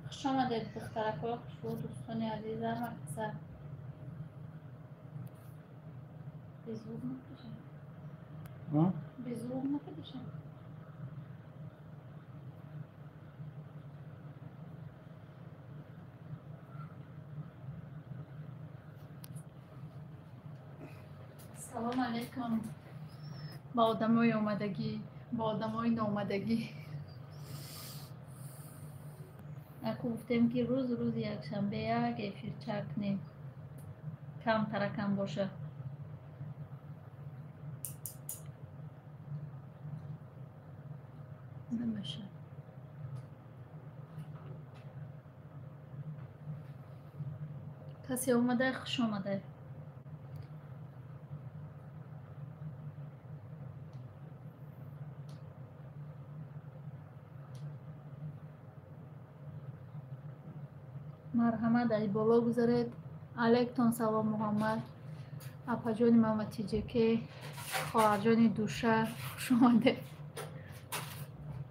Хуш омадед, духтаракҳои хушрӯ, дӯстони азизам, аксар. Беззвук накашем. Беззвук накашем. Салом алейкум ба одамои омадагӣ, ба одамои ноомадагӣ. Аку гуфтем, ки рӯз рӯзи якшанбе як эфирча кунем, камтаракам боша. Намеша. Касе омада, хуш омада. Марҳамат, ай боло гузаред. Алейктон салом, Муҳаммад апаҷони Маматиҷаке, хоҳарҷони Душа, хуш омадед.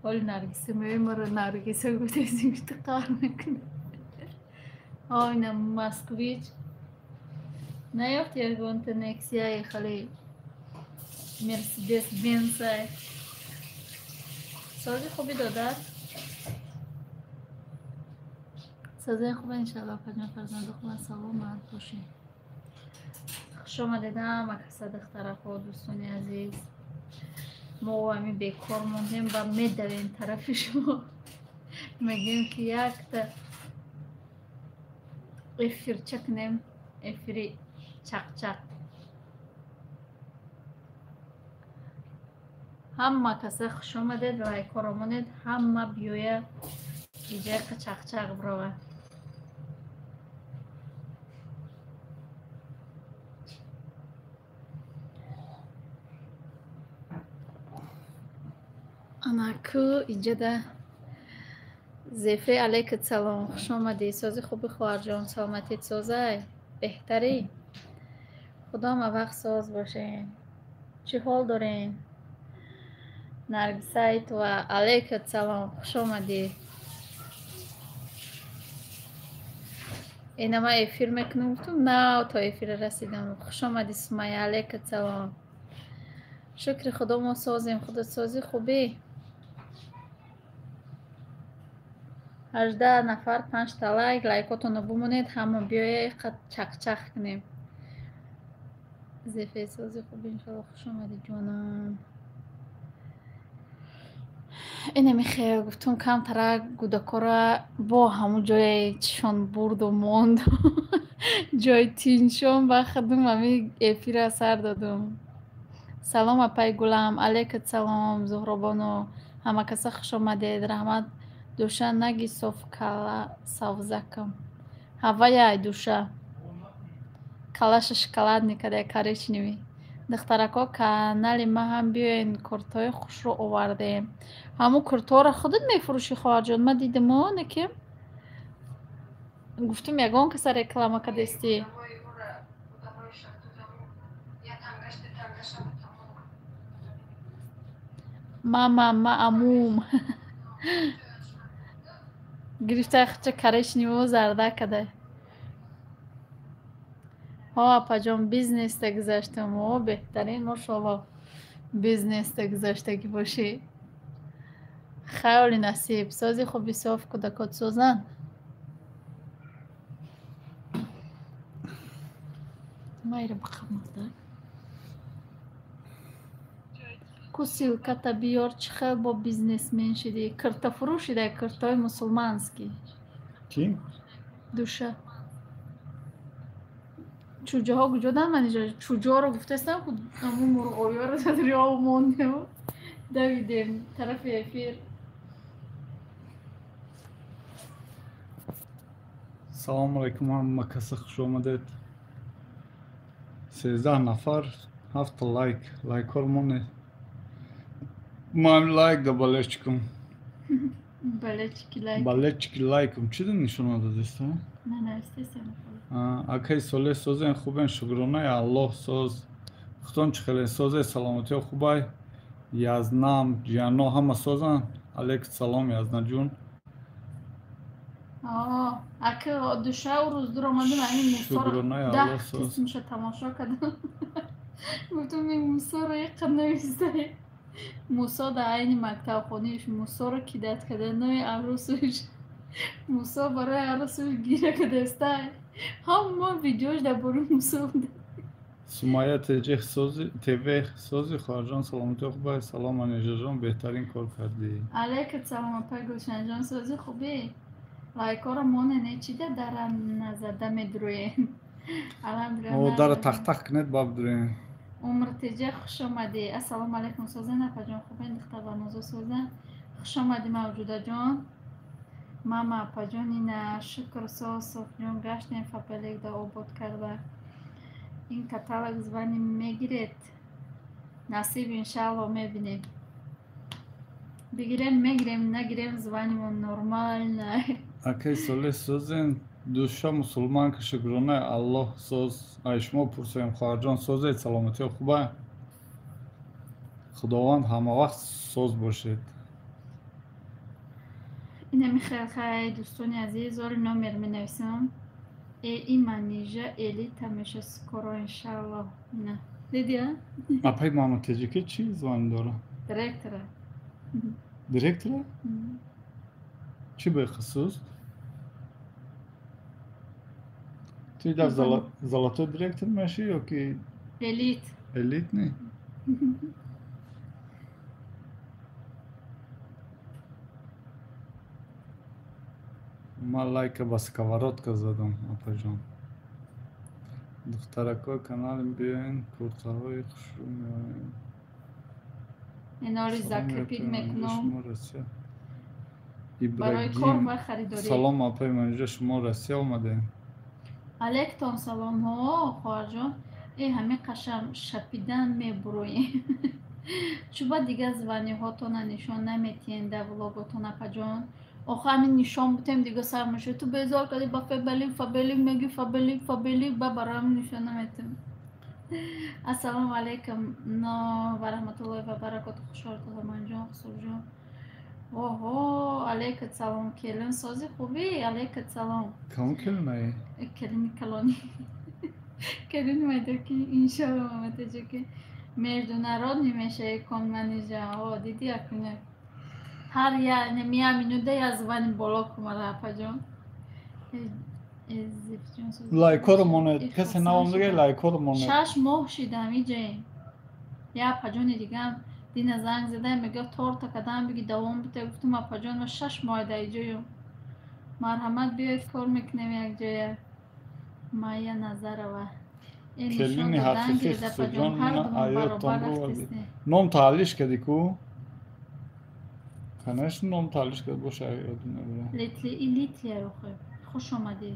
Ҳоли Наргиса меои, маро Наргиса гуфтезим, қаҳр мекунад. Ина Москвич наёфт, ягонта Нексияи хали Мерседес Бенсай. Сози хуби додар, сазои хуба, иншалло. Апаҷон, фарзанду хуба, саломат бошед. Хуш омадед ҳама каса, духтараҳо, дӯстони азиз. Мо ами бекор мондем ва медавем тарафи шумо, мегӯем, ки якта эфирча кунем, эфири чақчақ. Ҳама каса хуш омадед, лайкҳоро монед, ҳама биёя, иҷақа чақчақ бирова. Анаку иҷада Зефе, алейкум салом, хуш омадӣ. Сози хуби, хоҳарҷон, саломатит созай, беҳтарӣ? Худо ҳама вақт соз бошем. Чӣ ҳол дорем? Наргисайтова, алейкум салом, хуш омадӣ. Ина ман эфир мекунам, гуфтум, нав то эфира расидам. Хуш омадӣ, Сумая, алейкум салом. Шукри Худо, мо созем, худат созӣ, хубӣ? 18 нафар, панҷта лайк, лайкотонро бимонед, ҳама биёя, чақчақ кунем. Зефе, сози хуби, иншалло, хуш омадӣ, ҷонам. Инами хел гуфтум, камтара гудакора бо ҳамун ҷое чишон бурду монду, ҷои тинчон ба худум ами эфира сар додум. Салом, апай гулам, алейкум салом, Зуҳробону, ҳама каса хуш омадед, раҳмат. Душа наги соф кала савзакам. Ҳаваяй душа. Калаша шоколадный када, коричневый. Духтарако, канали ма ҳам биёен, куртҳои хушрӯ овардем. Ҳамун куртҳоро худат мефурӯшӣ, хоҳарҷон? Ман дидимо, не ки гуфтум, ягон каса реклама кардестӣ. Мама, ма амум. Гирифта хча коричневу зарда када. Ҳо, апаҷон, бизнеста гузаштам. О, беҳтарин, мошалло. Бизнеста гузаштагӣ бошӣ. Хаёли насиб, сози хуби, соф, кӯдакот созанд. Майра бақамада. Ку ссылката биёр, чӣ хел бо бизнесмен шидӣ? Киртафурӯш шида, киртаҳои мусулманский. Кӣ? Душа. Чӯҷаҳо куҷодан? Ман иҷо чӯҷаҳоро гуфтастам, ку ҳамун мурғобиҳоро риёв мондем, давидем тарафи эфир. Салому алайкум, ҳама каса хуш омадед. 13 нафар, ҳафта лайк, лайкҳоро монед. Ман лайк да болельщикам. Болельщики лайк. Болельщики лайкам. Чӣ нишона додеста? Не, естественно. Акай Соле, созен, хубен, шукронаи Аллоҳ, соз. Худтон чӣ хеле, созе, саломатиҳо хубай? Язнам, ҷиано ҳама созанд? Алейкум салом, Язнаҷун. Ака душав рӯз дур омадам, ҳамин Мусоро 10 қисмша тамошо кардам. Гуфтам ин Мусоро яқад навистай. Мусо дар айни мактабхонаиш Мусоро кидат карда, нои арӯсуш. Мусо барои арӯсуш гиря кардастай. Ҳама видеош дар бораи Мусо буда. Сумайя ТЖ ТВ сози, хоҳарҷон, саломатӣ хуб. Салом, Манижаҷон, беҳтарин кор кардӣ. Алейкум салом, апай Гулшанҷон, сози хубӣ? Лайкҳоро монене чида дара назада медурӯем. Алҳамдулилла. Дара тахтах кунед, баб дуроем. Умр ТЖ, хуш омадӣ. Ассалому алайкум, созен апаҷон, хубен? Духтар Банозо созен. Хуш омадӣ, Мавҷудаҷон. Мама апаҷон, ина шукр, соз, Софҷон, гаштем Фабеликда обод карда. Ин каталог звани мегиред? Насиб, иншаалло, мебинем. Бигирем, мегирем, нагирем, званимон нормально. Акай Солеҳ, созен? Душа мусулман ки, шукронаи Аллоҳ, соз. Ай шумо пурсем, хоҳарҷон, созед, саломатиҳо хуба? Худованд ҳамавақт соз бошед. Инами хел, хай, дӯстони азиз, оли номер менависам. И Манижа элита меша скоро, иншаалло. Ина диди, а? Апай Мама Теҷикӣ чӣ звани дора? Директора. Директора? Чӣ бехусус? Ту дар золотой директор мешӣ ё ки Элит. Элит не? Ман лайка ба сковородка задам, апаҷон. Духтаракҳои каналем, биёен, куртаҳои хушрӯ меоем. Инори закрепить мекунам. Шумо Россия. Барои кор ва харидорӣ. Салом, апаи Манижа, шумо Россия омадем? Алейктон саломҳо, хоҳарҷон. Э, ҳамин қашам шапидан мебуроем. Чуба дигар званиҳотона нишон наметиҳен дар влоготон, апаҷон? Охо, ҳамин нишон бутем, дига сар мешавад. Ту безор кардӣ ба Фабелик, Фабелик мегӣ, Фабелик, Фабелик, ба барои ҳамин нишон наметиҳем. Ассалому алайкум но ва раҳматуллоҳи ва баракоту. Хушҳолтон, Замонҷон, Хусурҷон. Оҳо, алейкум салом, келин, сози, хубӣ? Алейкум салом. Кадом келинае? Келини калонӣ. Келини майдаки, иншоалло, маматаҷаки. Международный мешавӣ кон, Манижа. О, диди, акуня. Ҳар я минута я звани боло кумара, апаҷон. Лайкҳоро монед, касе наомдага, лайкҳоро монед. 6 моҳ шидам иҷаем. Я апаҷони дигам дина занг задаем, мега торта кадам биги, давом бите. Гуфтум, апаҷон, ма 6 моҳ дар иҷоюм, марҳамат, биёед, кор мекунем якҷоя. Майя Назарова. Келини ҳақиқӣ, Хусурҷон, аётон. Ном таҳлиш кардӣ ку? Конечно, ном таҳлиш кард боша, ёдум набарам. Литлия рохе, хуш омадӣ.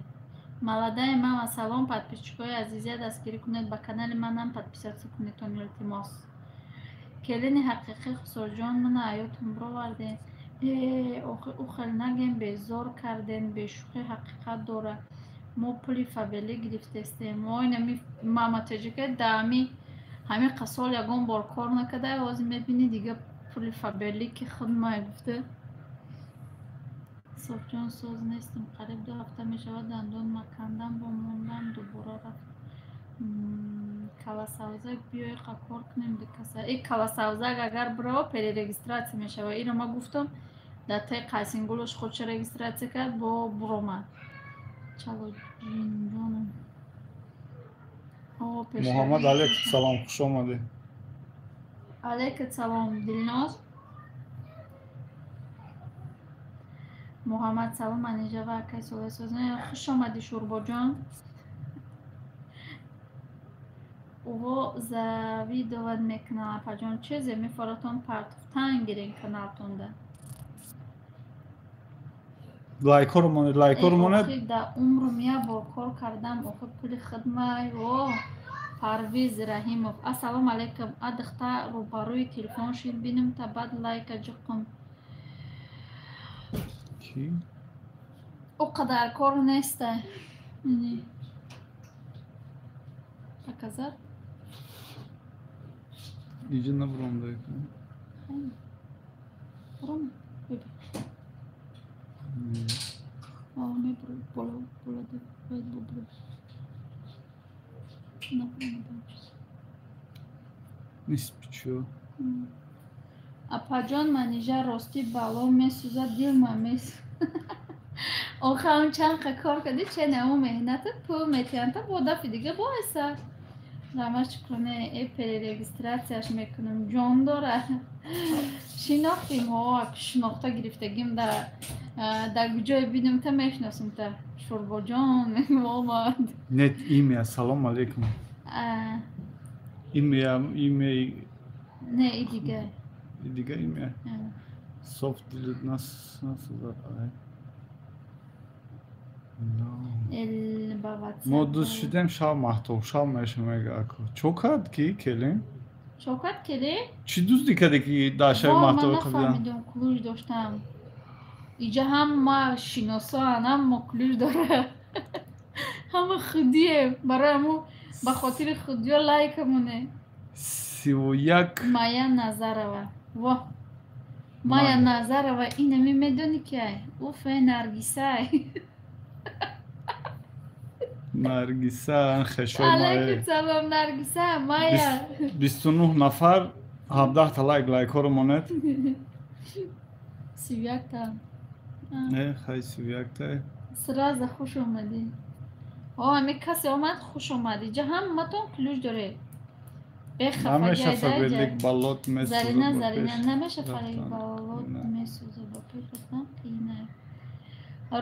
Молодая мама, салом, подписчикои азизия, дастгирӣ кунед ба канали манам, подписаться кунедтон, илтимос. Келини ҳақиқӣ, Хусурҷон, мана аётон бировардем. Э, охи ухел нагем, безор кардем, бешӯхӣ ҳақиқат дора. Мо пули Фабелик гирифтестем. Мо инами мама таҷика даами ҳамин қасол ягон бор кор накарда, ҳозир мебинӣ, дига пули Фабелики худмай гуфта. Софҷон, соз нестам, қариб 2 ҳафта мешавад, дандон макандам, бо мондам, дубора рафт. Каласавзак, биёй қа кор кунем дикаса. И каласавзак агар бирава, перерегистрация мешава. Иро ма гуфтам, дар таи қайсингулош худша регистрация кард, бо буромад. Чалоҷинҷоном. Муҳаммад, алейкум салом, хуш омадӣ. Алейкум салом, Дилноз. Муҳаммад, салом, Манижа ва акай Солесоза, хуш омадӣ, Шӯрбоҷон. Ӯҳо завидовать мекунанд, апаҷон, чизе мефоратон партофтан гирен каналтонда. Лайкҳоро монед, лайкҳоро монед. Охи да умрум як бор кор кардам, охи пули хидмай. О, Парвиз Раҳимов, ассалому алайкум. А духта рӯбарӯи телефон шид, бинем та баъд лайка ҷиқум. Ки? Ӯ қадар кор неста. Показать. Иҷа набурам. Бурам. Боло, боло, бояд бубурӣ. Нафаҳмидам чиз. Нест чиё? Апаҷон, Манижа, ростӣ бало месӯзад, дилма мес. Охир он чанд қа кор кардӣ, чене ҳамун меҳната пул метиҳанд, та бо дафъи дига боэса. Раҳмат, шукроне, э перерегистрация ш мекунам, ҷон дора. Шинохтим, ҳо, шинохта гирифтагим, дар ҷое бинам та мешиносам та. Шурбоҷон омад. Нет имя, салом алейкум. Имя, имя. Не, и дига. И дига имя. Софт дилит нас насӯзад. Ай. Мо дӯст шудем, шав маҳтоб, шав меша мега ако. Чо кард ки келин? Чо кард келин? Чӣ дуздӣ кардӣ ки дар шави маҳтоб Ман нафаҳмидум, ключ доштам. Иҷа ҳама шиносоан, ҳама ключ дора. Ҳама худие, барои ҳамо ба хотири худиё лайкамоне. 31. Майя Назарова. Во. Майя Назарова, инами медонӣ ки ай? Уфе, Наргисай. Наргиса хешои. Алайкум салом, Наргиса, Майя. 29 нафар, 17та лайк, лайкҳоро монед. 31та. Не, хай, 31та. Сразу хуш омадӣ. О, ҳами касе омад, хуш омад. Иҷа ҳаматон ключ доред. Намеша Фаберлик балот месӯзад. Зарина, Зарина, намеша Фаберлик балот месӯзад, ба пеш рафтан қийна.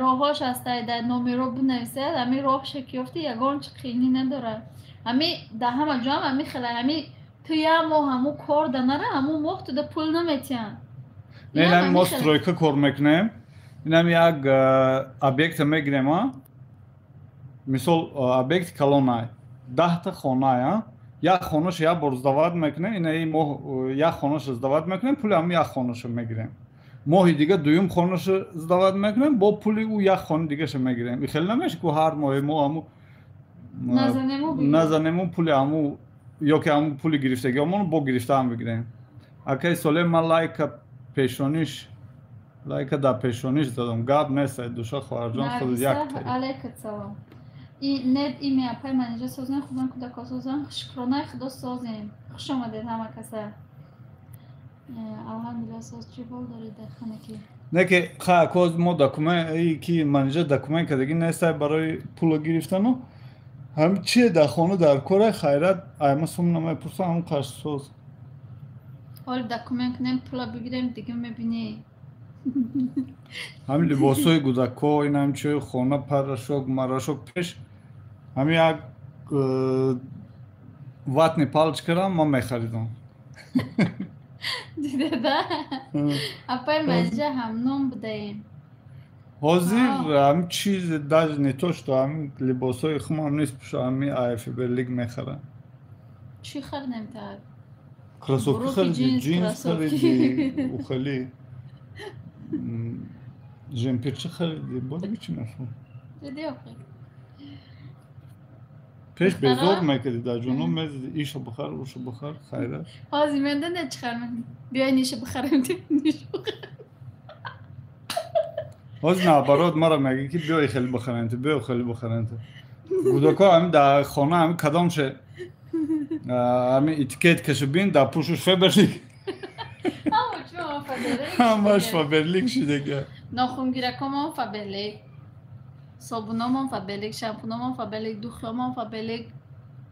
Роҳҳош ҳастай, дар номеро бинависед, ҳами роҳше ки ёфти, ягон чи қийнӣ надорад. Ҳами дар ҳама ҷоам ҳами хела, ҳами ту як моҳ ҳамун кор да нара, ҳамун моҳ туда пул наметиҳанд. Не, инами мо стройка кор мекунем, инами як объекта мегирем, а мисол, объекти калонай, 10та хонай, а як хонаша як бор сдавать мекунем, инаи моҳ як хонаша сдавать мекунем, пули ҳамун як хонаша мегирем. Моҳи дига дуюм хонаша сдавать мекунем, бо пули ӯ як хона дигаша мегирем. И хеле намеша ку ҳар моҳи мо ҳаму назанему пули ҳаму ё ки ҳаму пули гирифтагиомоно бо гирифтаам бигирем. Акаи Соле, ман лайка пешониш, лайка дар пешониш задам, гап нест, душа хоҳарҷон, худ як. Алайкум салом. И нет имя, апай Манижа, созем, хубан, кӯдако созем, шукронаи Худо, созем. Хуш омадед ҳама каса. Алҳамдулилла, соз. Чӣ ҳол доред дар ханаки? Не ки ха, коз мо документ ки Манижа документ кардагӣ нестай барои пула гирифтану ҳам чие дар хона дар кора, хайрат, айма сум намепурсам, ҳам қаш соз. Ҳоли документ кунем, пула бигирем, дига мебинӣ. Ҳами либосҳои кӯдако, ин ҳами чиҳои хона, порошок марашок, пеш ҳами як ватный палочка рам ман мехаридам. Дидеда, апай Манижа, ҳамном будаем. Ҳозир ҳами чиз даже не то что ҳами либосҳои хумам нест пуша, ҳами Фаберлик мехарам. Чӣ харидем та? Кроссовки хариди, ҷинс хариди, ухали жемперча хариди, бо дига чӣ мехоҳ? Диди охир. Пеш безор мекарди, дар ҷоно мезиди, иша бихар, уша бихар, хайра. Ҳозир медоне чӣ хар, биёй ниша бихарем, ниша. Ҳозир наоборот, мара мегӯ ки биёй хеле бихарем, биёй хеле бихарем. Кӯдако ҳами дар хона ҳами кадомше ҳами этикетка ша бин, дар пушуш Фаберлик, ҳамаш Фаберлик шудага. Нохунгиракомон Фаберлик, собуномон Фаберлик, шампуномон Фаберлик, духи омон Фаберлик,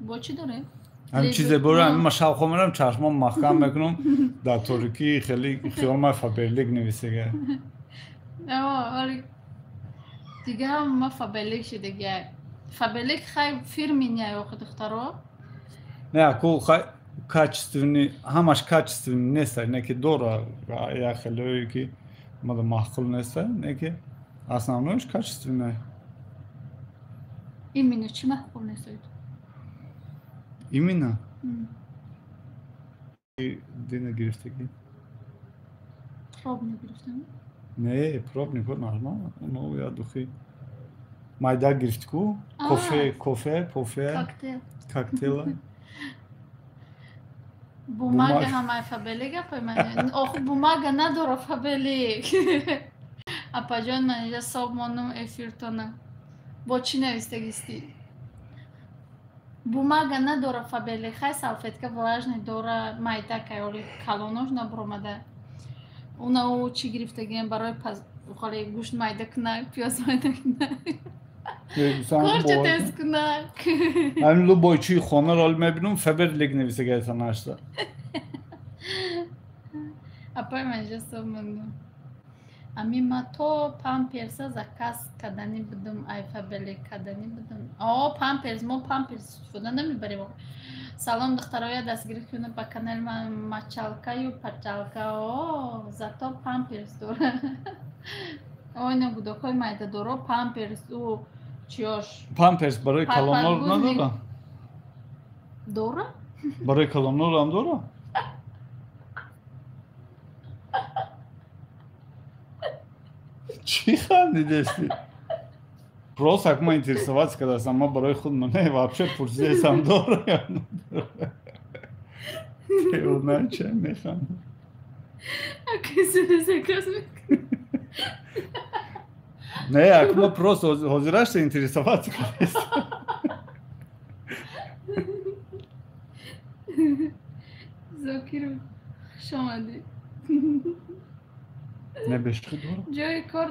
бо чӣ дорем? Ҳамин чизе бора, ҳамин ма шаб хоб мерам, чашмом маҳкам мекунам, дар торикӣ хеле хиёл май Фаберлик нависега. Дига ҳама Фаберлик шудага. Фаберлик хай фирменный охи, духтаро. Не, аку хай, качественный, ҳамаш качественный нест, не ки дора як хелое ки мада маъқул нест, не ки основное ш качественный. Именно чӣ маъқул нест? Именно дина гирифтагӣ. Пробник гирифтам. Не, пробник нормально, ну я духи майда гирифти ку, кофе, кофе, пофе. Коктейл. Коктейла. Бумага ҳамаи Фаберлик, апай. Охи, бумага надора Фаберлик. Апаҷон, ман инҷа соб мондум эфиртона. Бо чӣ навистагистӣ? Бумага надора Фаберлик, хай салфетка влажный дора, майда кайоли калонош набуромада. Уна ӯ чӣ гирифтагием барои холи гӯшт майда кунак, пиёз майда кунак. Корча тез кунак. Ҳамин любой чии хонаро ҳол мебинам, Фаберлик нависагиаса нашта. Апай, ман инҷа соб мондум. Ами ма то памперса заказ кардани будум, ай Фаберлик кардани будум. О, памперс, мо памперс истифода намебарем. Салом, духтароя, дастгирӣ кунед ба канали ман, мочалкаю пачалка. О, зато памперс дора. О, ина гудокҳои майдадоро памперс ӯ чиёш. Памперс барои калонор надора? Дора? Барои калонорам дора? Чӣ хандидести? Просто як ма интересоваться кардастам, ма барои худ ма не, вообще пурсидесам, дора ё надора. Девона, ча механдам? Не, як ма просто ҳозирашта интересоваться кардастам. Зокиров, хуш омадӣ. Не, бешухӣ дора. Ҷои кор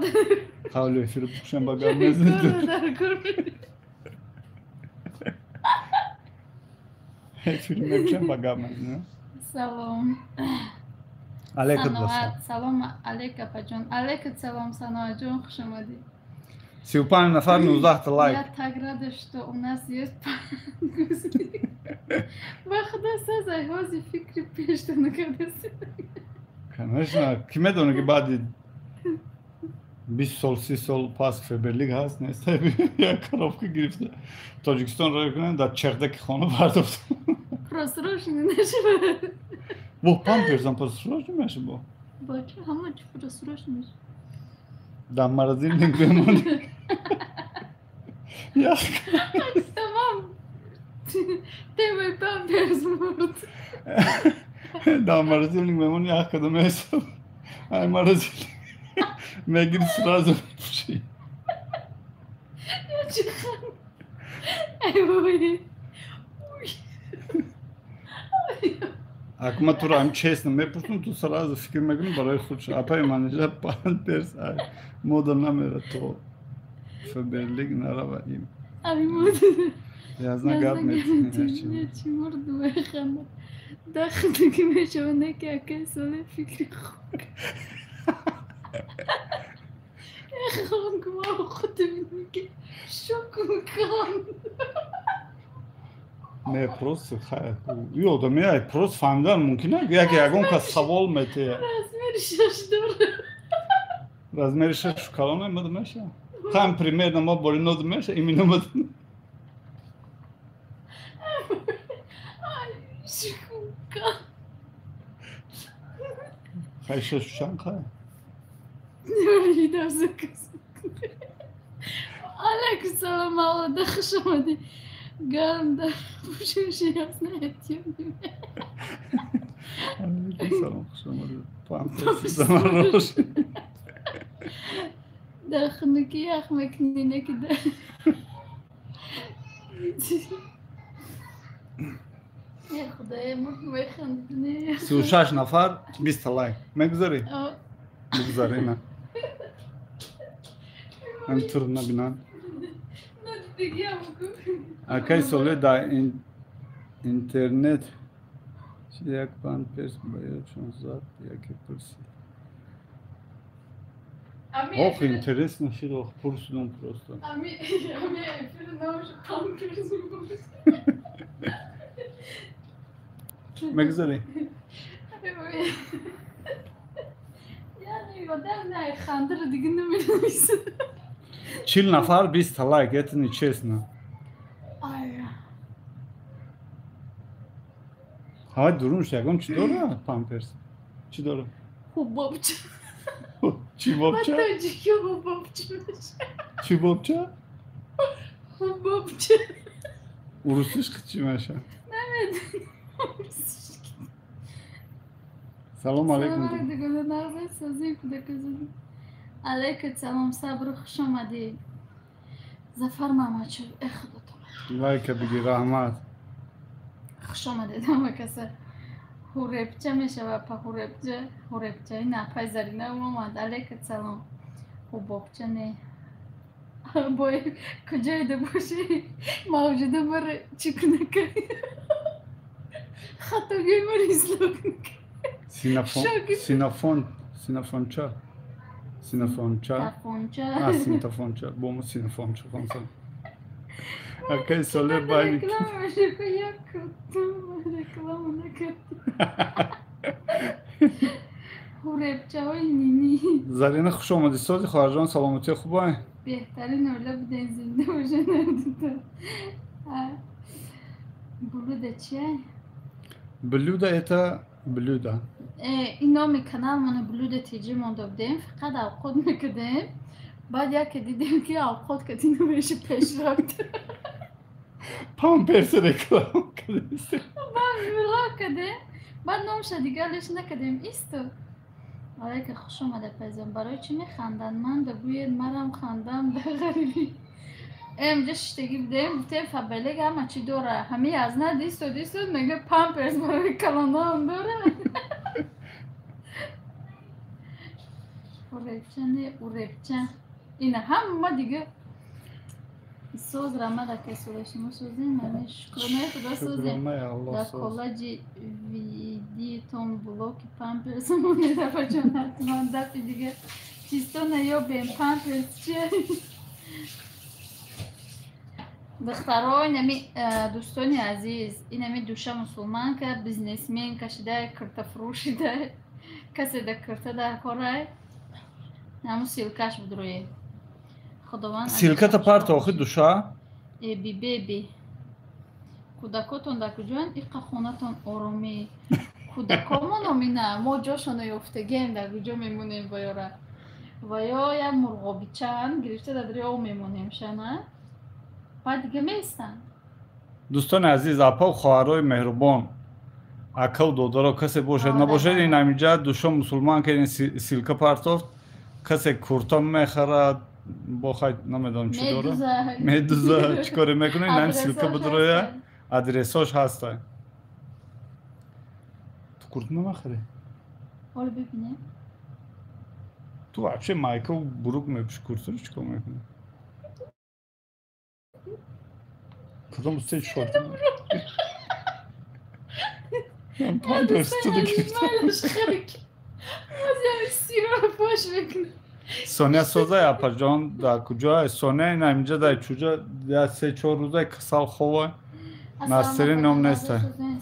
Ҳавли эфиру пушам, ба гап мезанед. Дар кор. Эфир мепушам, ба гап мезанед. Салом. Алейкум. Салом алейк, апаҷон. Алейкум салом, Саноатҷон, хуш омадӣ. 35 нафар, 19 лайк. Я так рада, что у нас есть подгузник. Ба худо, сазай ҳози фикри пешта накардаси. Конечно, ки медоне, ки баъди 20 сол, 30 сол пас Фаберлик ҳаст, нест, як коробка гирифта Тоҷикистон роя кунем, дар чердаки хона бардофтам. Просроченный нашава. Во, памперсам просроченный мешава. Бача, ҳама чӣ просроченный мешава. Дар морозильник бемонӣ. Ях. Тамом. Темаи памперс мурд. Дар морозильник мемонӣ, ях када месаб. Ай морозильник мегири, сразу мепӯшӣ. Я чӣ ханд. Ай вой. Ако ма туро ам честно мепурсам, ту сразу фикр мекунӣ барои худ. Апаи Манижа, памперс ай мода намера, то Фаберлик нарава им. Ами мода. Язна гап метиҳӣ. Чӣ мурду механда. Дахту ки мешава, не ки акай соле фикри хок. Хонг ма худ ки шок мекунам. Не, просто хай. Ё одами ай просто фаҳмидан мумкин аст, яке ягон кас савол метиҳад. Размери шаш дора. Размери шаш калона мада меша. Там примерно ма боли нода меша, именно мада. Ай, шука. Хай шаш чанд хай? Неридам заказ. Алейкум салом, Алла, хуш омадӣ. Гарм дар пӯшиши ясна этём. Алейкум салом, хуш омадӣ. Памперс замарош. Дар хунукӣ ях мекунӣ, не ки дар. Е, худоя, мурд механдӣ. 36 нафар, 20 лайк. Мегузарӣ? Бигузарӣ, на. Ам тур набинанд. Акай соле, дар интернет як памперс ба ёдшон зад, яке пурсид. Ох, интересно шид, ох, пурсидам просто. Ами эфир номаш памперс мурд. Мегузарӣ? Яъне одам не хандара дига намедонистам. 40 нафар, 20 лайк, это нечестно. Ҳавай дурунш ягон чӣ дора памперс? Чӣ дора? Ҳубобча. Чӣ бобча? Ба тоҷикӣ ҳубобча мешавад. Чӣ бобча? Ҳубобча. Урусиш чӣ мешавад? Намедонам. Салом алейкум. Салом алейкум. Алейкум салом, Сабру, хуш омадӣ. Зафар Маҳмадшоев, э худо таоло. Лайка бигир, раҳмат. Хуш омадед ҳама каса. Ҳуребча мешава па ҳуребча, ҳуребча ин апай Зарина омад. Алейкум салом. Ҳубобча не. Бой куҷоида бошӣ мавҷуда мара чӣ кунака? Хатогии мара ислоҳ кунака. Синафон, синафонча. Синафонча. Тафонча. А, синтафонча. Бо мо синафонча хонсам. Акай соле байни. Реклама мешава як реклама накард. Ҳуребчаҳои нинӣ. Зарина, хуш омадӣ. Сози хоҳарҷон, саломатӣ хубай? Беҳтарин оила будем, зинда бошед. Блюдо чия? Блюдо это блюдо. Ин номи каналмона Блюдо ТЖ монда будем, фақат авқот мекардем. Баъд яке дидем, ки авқот кардӣ намеша пешрафт. Памперс реклама кардем. Баъд мила кардем. Баъд номша дигар лиш накардем. Исто. Алайка, хуш омада, пайзон. Барои чӣ механданд? Ман да гӯед, марам хандам да ғарибӣ. Эмҷа шиштагӣ будем, гуфтем Фаберлик ҳама чӣ дора. Ҳами язнад истод, истод, мега памперс барои калонаам дора. Уребча не, уребча. Ина ҳама дига соз рамад акай сола шумо созем, мани шукронаи худо созем. Дар коллеҷи видитон блоки памперс монедафаҷон ҳатман дафи дига чисто наёбем памперс чи. Духтаро, инами дӯстони азиз, инами душа мусулманка, бизнесмен кашида, киртафурӯшида, касе да кирта дар корай, ҳамун ссылка ш буд рӯе. Худованд Ссылка та парта охи душа. Эби беби. Кӯдакотон дар куҷоянд? Иқа хонатон оромӣ. Кӯдакомон омина, мо ҷошона ёфтагием, дар куҷо мемонем ва ёра. Ва ё як мурғобичаанд, гирифта дар дарё об мемонем шана. Баъд дига меистанд. Дӯстони азиз, апа хоҳарои меҳрубон, акаву додаро, касе бошад набошад, ин ҳаминҷа душа мусулман ки ин ссылка партофт, касе курта мехарад, бо хай намедонам чӣ дора, медуза, чӣ коре мекунад, ин ҳамин ссылка бидроя, адресош ҳаста. Ту курта намехарӣ? Ҳоло бибинем. Ту вообще майкау бурук мепӯши, куртаро чӣ кор мекунӣ? Кадом се шорт? Памперс ту Соня созай, апаҷон, дар куҷоай? Соня ин ҳаминҷа дар чуҷа я се-чор рӯзай касал ховай. Насрин ном нестай.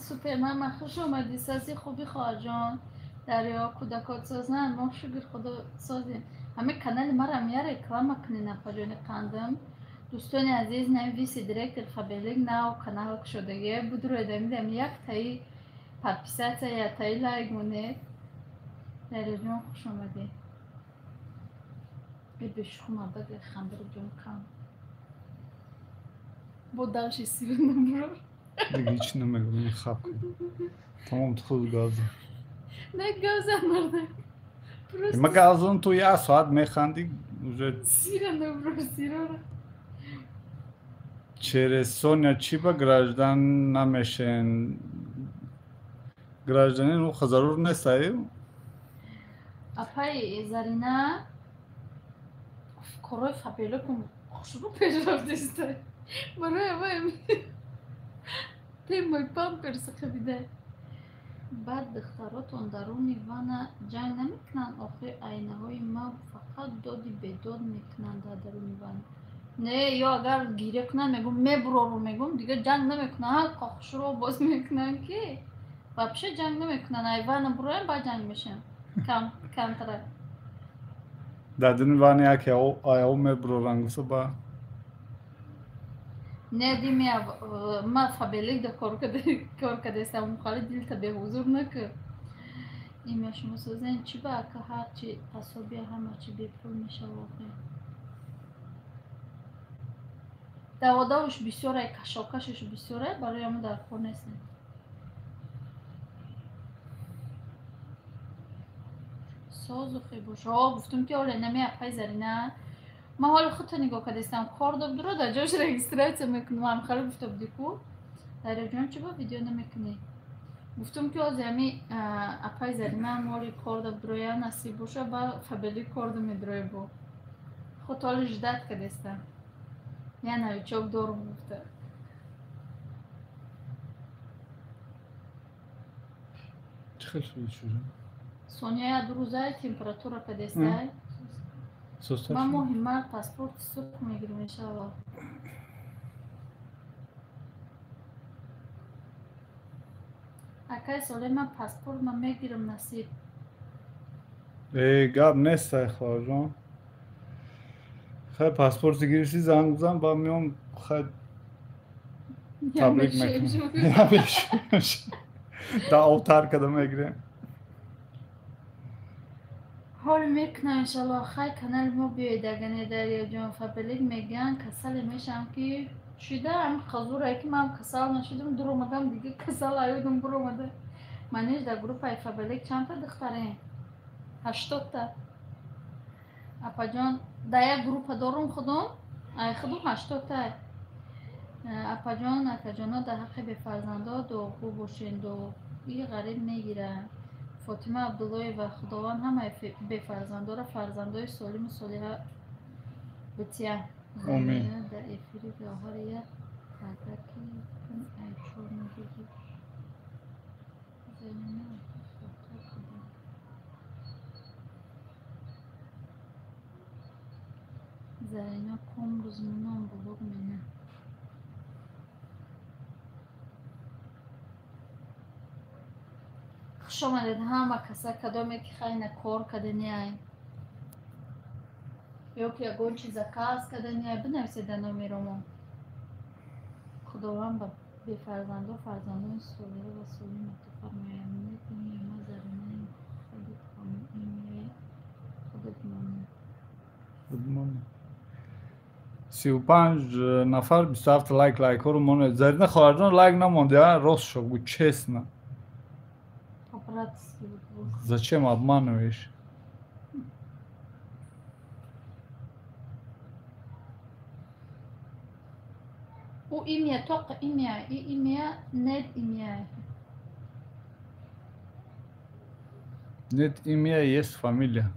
Супер мама, хуш омадӣ. Сази хуби хоҳарҷон. Дарё кӯдакот созанд, мо шукр худо созем. Ҳамин канали марам я реклама кунед, апаҷони қандам. Дӯстони азиз, нами вице директор Фаберлик нав канал кушодагия будроед, амидам як таи подписаться, я таи лайк монед. Дарёҷон, хуш омадӣ. Э бешуху мардак хандаро ҷон кам. Бо дальше сир набурор. Дига ҳеч намегӯям, хаб кун. Тамом, ту худ газа. Не газа мардак. Просто Ма газон ту як соат механдӣ уже. Сира набурор, сирора. Через Соня чӣ ба граждан намешен? Гражданин ӯ зарур нест, ай? Апай Зарина корҳои Фаберликум хушрӯ пеш рафтиста. Барои авай темаи памперс қабида. Баъд духтаротон даруни ванна ҷанг намекунанд? Охир айнаҳои ма фақат доди бедод мекунанд дар даруни ванна. Не, ё агар гиря кунанд, мегӯм мебурору, мегӯм дигар ҷанг намекунанд, ҳаққа хушрӯ боз мекунанд, ки вообще ҷанг намекунанд. Ай ванна буроям, баъд ҷанг мешавам. Кам камтара. Дар дуни ванна яке аяв мебуроранд гуфта ба. Не, дими ма Фаберлик да кор кардастам, мухали дилта беҳузур накар. Имя шумо созен чӣ ба ака ҳарчи пособия ҳама чӣ бепул мешава охир. Даводавш бисёрай, кашокашаш бисёрай, барои ҳамон дар кор нестем. Созу хебош. О, гуфтум ки оле нами апай Зарина. Ман ҳоли худто нигоҳ кардастам. Кор доб дуро дар ҷош регистрация мекунам. Ҳам хеле гуфта будӣ ку. Дарёҷон, чӣ бо видео намекунӣ? Гуфтум ки ҳозир ҳами апай Зарина моли кор доб дуроя, насиб боша, ба Фаберлик кор ду медуроя бо. Худ ҳоли ждать кардастам. Я новичок дорум гуфта. Чӣ хел шуд шуҷа? Соня я 2 рӯза температура кадестай. Ман моҳи март паспорти сурх мегирам, иншалло. Акай Соле, ман паспорт ма мегирам, насиб. Э, гап нест, ай хоҳарҷон. Хай, паспорти гирифтӣ, занг бизан, ба меом, хай, табрик мекунам. Да обтар када мегирем. Ҳол мекунам, иншалло. Хай, канали мо биёед, агане Дарёҷон. Фаберлик мегӯянд, касале мешавам ки шида ҳами қазурае ки ман касал нашудам, дуромадам, дига касал аюдам буромада. Манеж, дар группаи Фаберлик чандта духтарем? 80-та. Апаҷон, дар як группа дорум худум, ай худум 80-та. Апаҷон, акаҷоно, дар ҳаққи бефарзандо дуогӯ бошен, дуои ғариб мегирад. Фотима Абдуллоева, Худованд ҳамаи бефарзандоро фарзандои солиму солиҳа бития. Омин. Дар эфири Гавҳар як пардаки кун, ай чор мегири. Зарина хато кардам. Зарина ком рӯз мунам блог мена. Хуш омадед ҳама каса, кадоме ки хайна кор каданиай ё ки ягон чиз заказ каданиай, бинависед дар номеромо. Худованд ба бефарзандо фарзандони солиҳа ва солим ато фармояд. Нет, имя ма Заринаи, худат имя худат монӣ. 35 нафар, 27 лайк. Лайкҳоро монед. Зарина хоҳарҷон, лайк намонди, а? Рост шо гӯ, честно. По-братски. Зачем обманываешь? Ӯ имя, тоқ имя, и имя, нет имя. Нет имя, есть фамилия.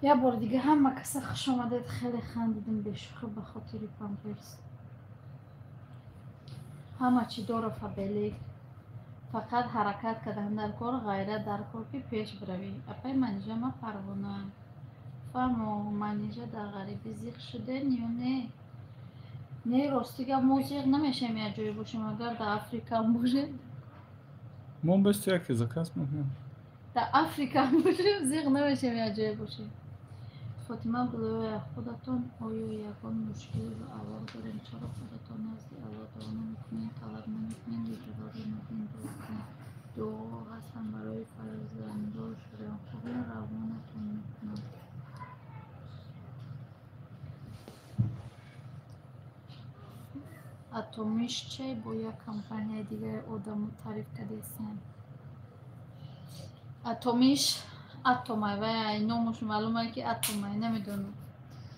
Як бор дига ҳама каса хуш омадед. Хеле хандидим бешӯхӣ ба хотири памперс. Ҳама чӣ дора Фаберлик, фақат ҳаракат кардан дар кор, ғайрат дар кор, ки пеш биравӣ. Апай Манижа, ма Парвона. Фаҳмо, Манижа, дар ғарибӣ зиқ шуден ё не? Не, рости гап, мо зиқ намешавем, як ҷое бошем, агар дар Африкам бошем. Мо бести яке заказ мекунем. Дар Африкам бошем, зиқ намешавем, як ҷое бошем. Фотима Абдуллоева, худатон оё ягон мушкиле ба Аллоҳ дорем? Чаро худатон назди Аллоҳ дуо намекунед, талаб намекунед, литерори мубин дуо кунед? Дуо ҳастам барои фарзанддор шудан. Худо равонатон мекунад. Атомиш чай бо як компанияи дигари одамо тариф кардесен. Атомиш атомай, вай номуш маълуме ки атомай, намедонам.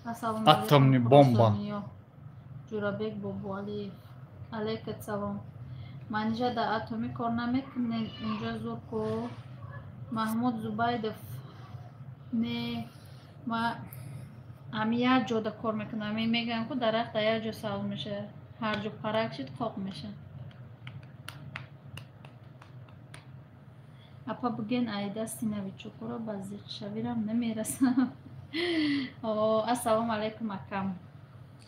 Ассалому алайкум. Атомный бомба. Ҷурабек Бобоалиев, алайкат салом. Манижа, дар Атомӣ кор намекунед? Унҷа зур ку. Маҳмуд Зубайдов, не, ма ҳами як ҷода кор мекунам. Ами мегӯям ку, дарахт дар як ҷо сабз мешавад, ҳар ҷо парак шид, қоқ мешавад. Апа, буген, ай дасти новичокоро ба зиқшавирам намерасам. Ассалому алайкум, акам.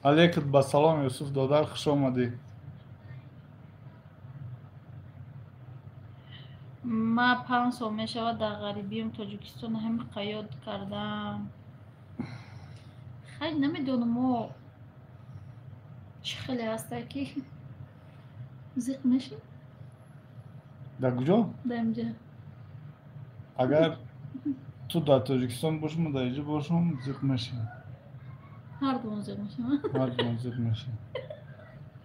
Алейкум ба салом, Юсуф додар, хуш омадӣ. Ма 5 сол мешавад дар ғарибиюм, Тоҷикистон ҳами қаёд кардам. Хай, намедонам, мо чӣ хеле ҳастай ки зиқ мешӣ. Дар куҷо? Дар инҷа. Агар ту дар Тоҷикистон бошӣ, мо дар инҷо бошам, зиқ мешем. Ҳардумон зиқ мешем. Ҳардумон зиқ мешем.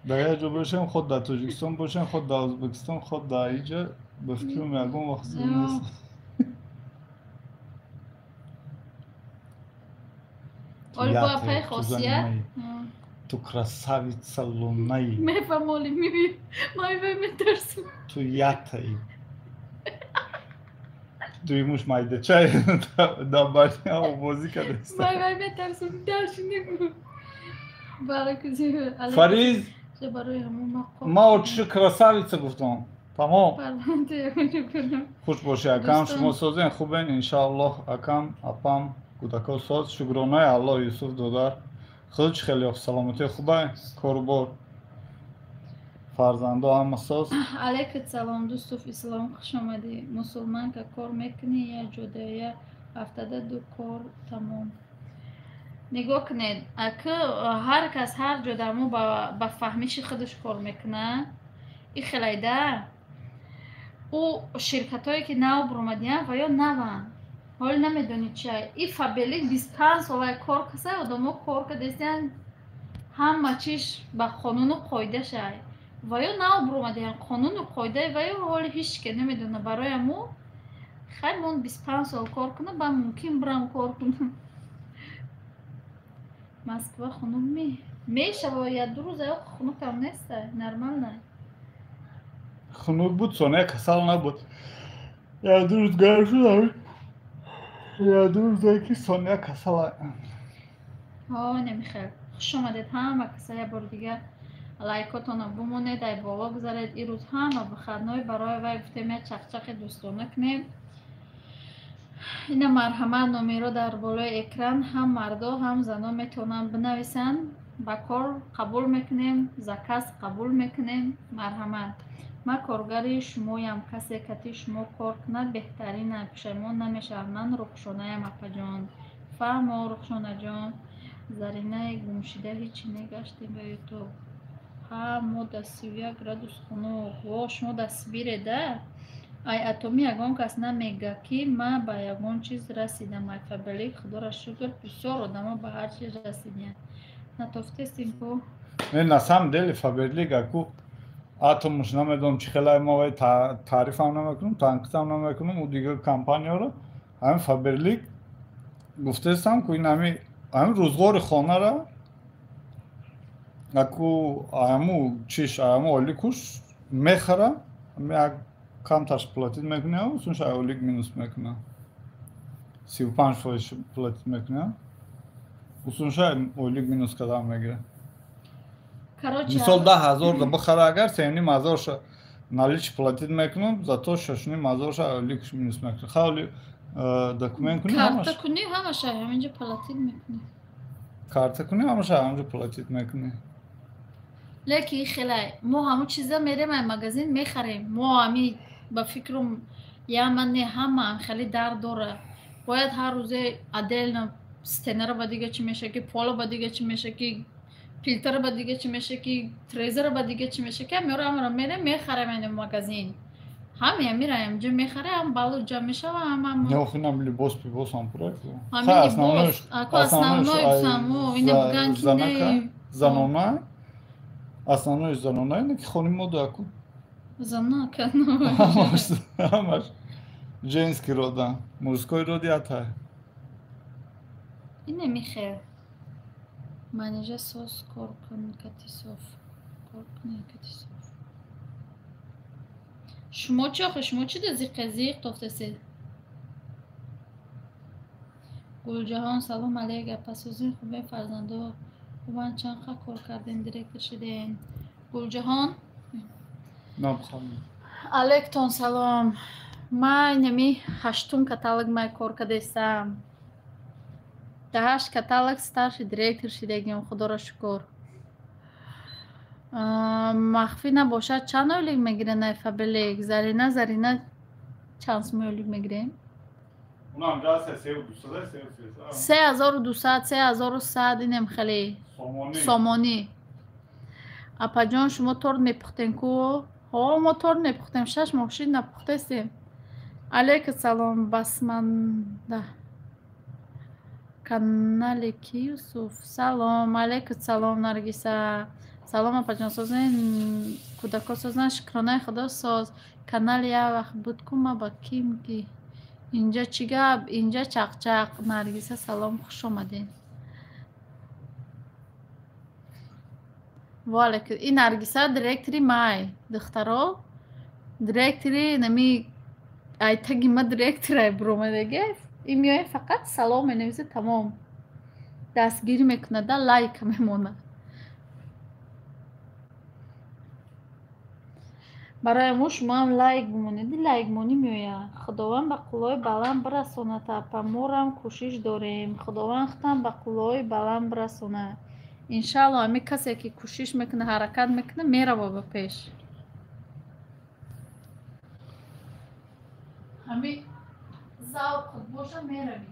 Дар як ҷо бошем, худ дар Тоҷикистон бошем, худ дар Ӯзбекистон, худ дар инҷа, ба фикрам, ягон вақт зиқ нест. Ту занимаи, ту красавица лунаи. Мефаҳмоли, май метарсам. Ту ятаи. Дуюмуш майдачай дар бозӣ кардааст. Май метарсам, дальше нагу. Фариз, ма очиши красавица гуфтам. Тамом. Хуш бошӣ, акам, шумо созен, хубен, иншааллоҳ, акам, апам, кӯдако соз, шукронаи Аллоҳ, Юсуф додар. Худ чӣ хеле ёфт, саломатӣ хубай, корубор, фарзандо ҳама соз. Алейкум салом, Дӯстуф Ислом, хуш омадӣ. Мусулманка кор мекунӣ я ҷода, я ҳафтада ду кор тамом. Нигоҳ кунед, ака, ҳар кас ҳар ҷода мо ба фаҳмиши худаш кор мекунад. И хелайда ӯ ширкатҳое ки нав буромадиянд ва ё наванд, ҳоле намедонӣ чиай. И Фаберлик 25 солай кор каса, одамо кор кардастиянд, ҳама чиш ба қонуну қоидашай. Ва ё нав буромадиянд, қонуну қоидаи ва ё ҳоли ҳеч ке намедонад. Барои мо хай мон 25 сол кор кунам, ба мумкин бирам кор кунам. Москва хунук мешава, як ду рӯз аёқ хунукам неста, нормально. Хунук буд, сония касал набуд. Як ду рӯз гарм шуд, як ду рӯзе ки сония касала. Ҳо, немихел. Хуш омадед ҳама каса, як бори дигар лайкотонро бумонед, ай боло гузаред. Ирӯз ҳама выходной, барои вай гуфтем як чақчақи дӯстона кунем. Ина, марҳамат, номеро дар болои экран, ҳам мардо, ҳам зано метавонанд бинависанд. Ба кор қабул мекунем, заказ қабул мекунем, марҳамат. Ман коргари шумоям, касе кати шумо кор кунад беҳтарина, пушаймон намешавад. Ман Рухшонаям, апаҷон. Фаҳмо, Рухшонаҷон. Заринаи гумшида, ҳичи негаштем ба Ютуб. Ҳа, мо да 31 градус хунук. Во, шумо дар Сибиреда? Ай атомӣ ягон кас намега, ки ман ба ягон чиз расидам. Ай Фаберлик, худоро шукр, бисёр одамо ба ҳар чиз расидиянд. Натофтестем ку? Не, на самом деле Фаберлик аку атомуш намедонам чӣ хелай, мо вай таърифам намекунам, танқидам намекунам ӯ дигар компанияро. Ҳамин Фаберлик гуфтаистам ку, ин ҳамин рӯзғори хонара аку ҳаму чиш, ҳаму оликуш мехара, як камтарш платить мекуна, усунш олик минус мекуна, 35% платить мекуна, усунша олик минус кардан мегира. Мисол, 10 000 да бихара, агар 3,5 ҳазорша наличный платить мекунам, зато 6,5 ҳазорша оликш минус мекунам. Хавли документ кунӣ. Карта кунӣ, ҳамаша ҳаминҷо платить мекунӣ. Карта кунӣ, ҳамаша ҳаминҷо платить мекунӣ. Лекин хелай мо ҳамун чиза мерем, ай магазин мехарем. Мо ҳами ба фикрум я ман не, ҳама хеле дард дора. Бояд ҳар рӯзе отдельно стенара ба дига чӣ меша, ки пола ба дига чӣ меша, ки плитара ба дига чӣ меша, ки трезора ба дига чӣ меша, ки ҳамёро ҳамаро мерем, мехарем айн магазин. Ҳаме ҳамира ҳамҷо мехаре, ҳам балу ҷамъ мешава, ҳама. Охинам либос пибосам пура. Ҳамин основной саму ина буган ки не. Занона, основной занона, ина ки хони мода аку. Занака. Ҳамаш женский рода, мужской род ята. Ине михел. Манижа соз, кор кун кати соф. Кор кун кати соф. Шумо чӣ охе, шумо чӣ да зиқе зиқ тофтасед? Гулҷаҳон, салом алейк, апа, созин, хубе, фарзандо хубанд, чанд қа кор кардем, директор шудем? Гулҷаҳон, алейктон салом. Ман нами ҳаштум каталог май кор кардастам. Дар ҳашт каталог старший директор шидагим, худоро шукр. Махфӣ набошад, чанд ойлик мегирен ай Фаберлик? Зарина, Зарина, чанд сум ойлик мегирем? 3200, 3100, инем хеле сомонӣ. Апаҷон, шумо торт мепухтем ку? Ҳо, мо торт мепухтем, 6 моҳ шид напухтастем. Алейка салом, басманда канали ки Юсуф, салом, алейка салом, Наргиса, салом, апаҷон, созен, кӯдако созан, шукронаи Худо, соз. Канали як вақт буд ку, ма ба ким ки инҷа чӣ гап, инҷа чақчақ. Наргиса, салом, хуш омадед. Ваалайкум. Ин Наргиса директори май, духтаро. Директори нами айтаги ма директорай буромадаги. Ин меояд фақат салом менависа, тамом. Дастгирӣ мекунада, лайка мемонад. Барои мо шумоам лайк бимонед, лайкмонӣ меояд. Худованд ба қуллаҳои баланд бирасонад, апа. Морам кӯшиш дорем. Худованд худам ба қуллаҳои баланд бирасонад. Иншаалло ҳамин касе ки кӯшиш мекунад, ҳаракат мекунад, мерава ба пеш. Ҳамин завқат боша, меравӣ.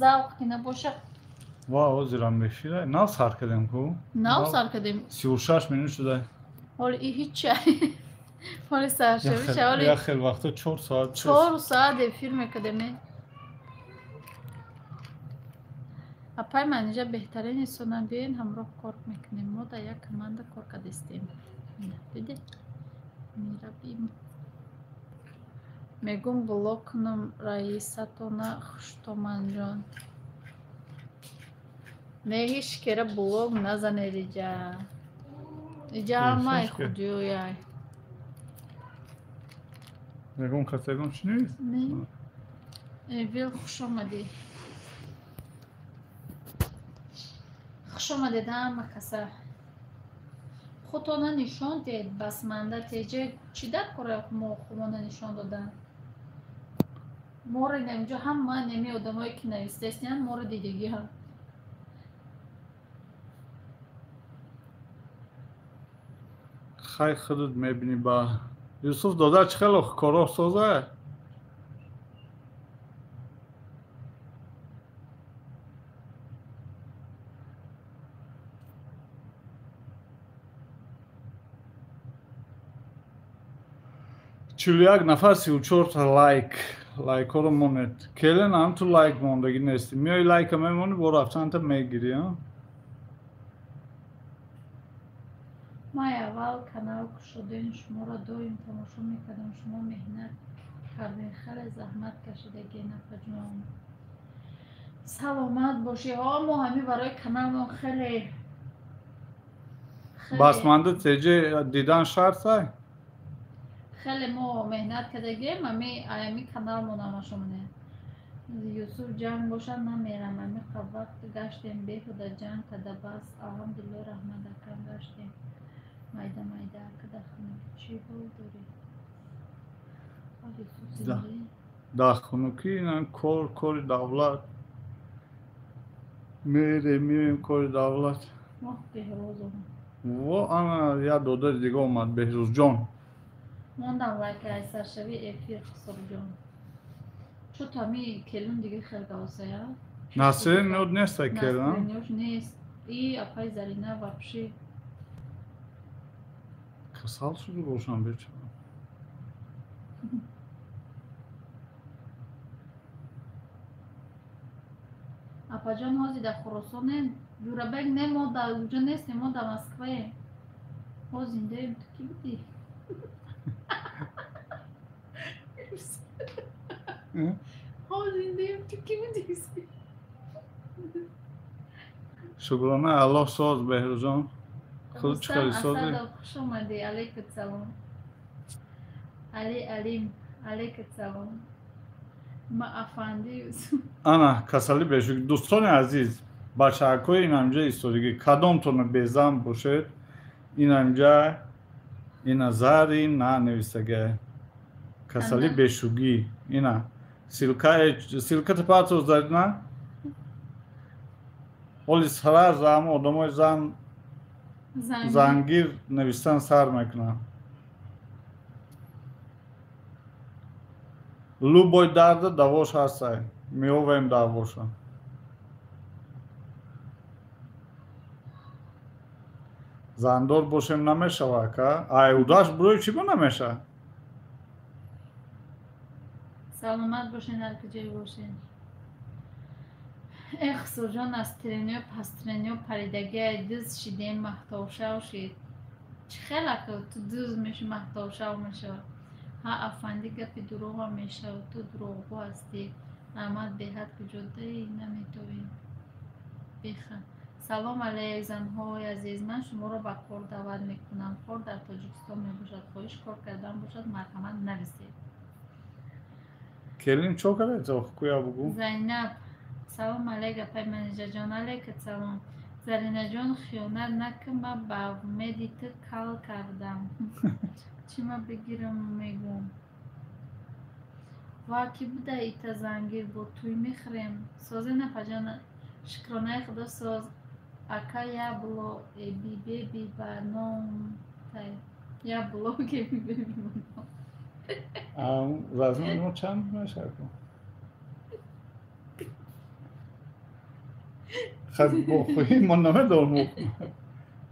Завқ ки набоша. Ва ҳозирам эфира нав сар кардем ку? Нав сар кардем. 36 минут шуда. Ҳоли и ҳичча. Ҳоли саршавиша, ҳоли як хел вақто 4 соат. 4 соат эфир мекардем. Апай Манижа беҳтарин инсонам, биёен ҳамроҳ кор мекунем. Мо дар як команда кор кардастем. Дидед? Меравем. Мегум блок кунам раисатона Хуштоманҷон. Не, ҳеч кера блок назанед иҷа. Иҷа ҳамаи худиёяй. Ягон кас ягон чи нест? Не. Эвил, хуш омадӣ. Хуш омадед ҳама каса. Худтона нишон диҳед, басманда теҷа чӣ дар кора мо худмона нишон додан? Моро инҷо ҳама неми одамое ки навистаистиянд, моро дидагиҳам. Хай худат мебинӣ ба Юсуф дода чӣ хело коро соза? Чилу як нафар 34 лайк. Лайкҳоро монед. Келен ҳам ту лайк мондагӣ нестӣ. Меои лайка мемонӣ, бо рафтанта мегирӣ, а? Май аввал канал кушодем, шуморо доим тамошо мекардам. Шумо меҳнат кардем, хеле заҳмат кашидагӣ, нафаҷон. Саломат бошӣ. Ҳо, мо ҳамин барои каналмон хеле басманда теҷе дидан шарт ай? Хеле мо меҳнат кардагием, ами каналмон ҳамашо монем. Юсуф ҷанг бошад, намерам. Ами вақт гаштем, беҳуда ҷанг карда, бас. Алҳамдулилло, раҳмат акам, гаштем. Майда майда акада хунукӣ чӣ ҳол дорӣ? Дар хунукӣ кор, кори давлат. Мерем, меоем, кори давлат. Беҳрӯз омад. Во, ана як додари дига омад, Беҳрӯзҷон. Мондам лайка ай саршави эфир, Хусурҷон. Чо то ами келун дига хел гавсая? Насрин нуд нест ай келун? Насрин нест. И апай Зарина вообще касал шуда бошам бечора. Апаҷон ҳозир дар Хуросонем. Ҷурабек не, мо дар уҷо нестем, мо дар Москваем. Ҳо зиндаем, ту кӣ будӣ? Ҳо зиндаем, ту кӣ будӣ? Шукрона Аллоҳ соз, Беҳрӯзҷон. Худ чӣ хеле созӣ? Асадов, хуш омадӣ. Алейкум салом. Али Алим, алейкум салом. Ма афанди Юсуф. Ана касалӣ бешук. Дӯстони азиз, бачаҳакҳои инамҷа истодагӣ, кадомтона безан бошед, инамҷа ина зари на нависага. Касалӣ бешугӣ. Ина ссылката патоз зарина. Ҳоли сара зам одамои зан зангир навистан сар мекунанд. Любой дарда давош ҳастай. Меовем давоша. Зандор бошем намешава, ака. Ай удаш бурӯи чӣ бо намеша? Саломат бошен, ҳар куҷое бошен. Эх, Хусурҷон, аз трениё пастрениё паридагиай дӯз шидем, маҳтовшав шид. Чӣ хел ака ту дӯз меши, маҳтовшав мешавад? Ҳа афанди, гапи дурӯғам мешавад, ту дурӯғгӯ ҳастӣ. Раҳмат беҳад, куҷодаи наметовӣ. Беха. Салом алейк, занҳои азиз, ман шуморо ба кор даъват мекунам. Кор дар Тоҷикистон мебошад. Хоҳиш кор кардан бошад, марҳамат нависед. Келин чо карда? Куя бугу. Зайнаб, салом алейк, апай Манижаҷон, алейкат салом. Заринаҷон, хиёнат накун, ман ба умеди ту кал кардам. Чӣ ма бигирам мегӯм. Ва ки буда ита зангир бо тӯй мехӯрем. Созе напаҷон, шукронаи худо соз. Ака ябло эби беби ба ном тай. Я блог эби беби ба ном. Размери мо чанд мешавад? Хай мо намедонем.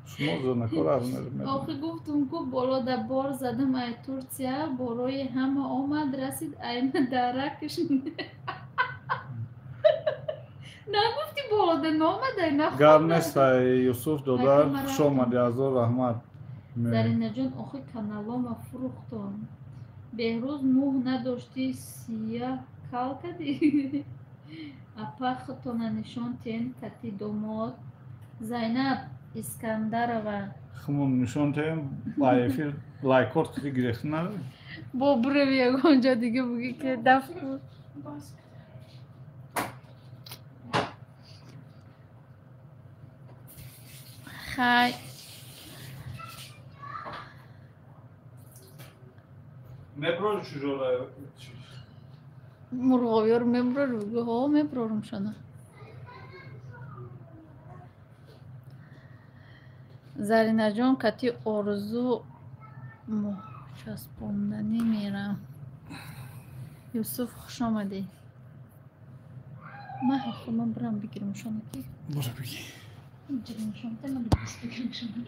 Шумо занакор размер медонед. Охи гуфтум ку боло да бор задам ай Турсия, борои ҳама омад, расид айна даракш. Нагуфти боло да номадай нахӯрда. Гап нест, ай Юсуф додар, хуш омадӣ, ҳазор раҳмат. Заринаҷон, охи каналома фурӯхтон. Беҳрӯз мӯҳ надоштӣ, сия кал кардӣ? Апа худтона нишон тен кати домод. Зайнаб Искандарова. Хумон нишон тем, ба эфир лайкорт гирехт надорӣ? Бо бурем ягон ҷо дига бугӣ ки даф буд. Хай. Меброри чужора? Мурғовиёро меброри? Бугӯ, ҳо, меброрум шона. Заринаҷон, кати орзу моҳчаспонданӣ мерам. Юсуф, хуш омадӣ. Ман ҳахо ман бирам бигирам шона ки? Бора бигир. Бигирам шона, та ман бигирам шона.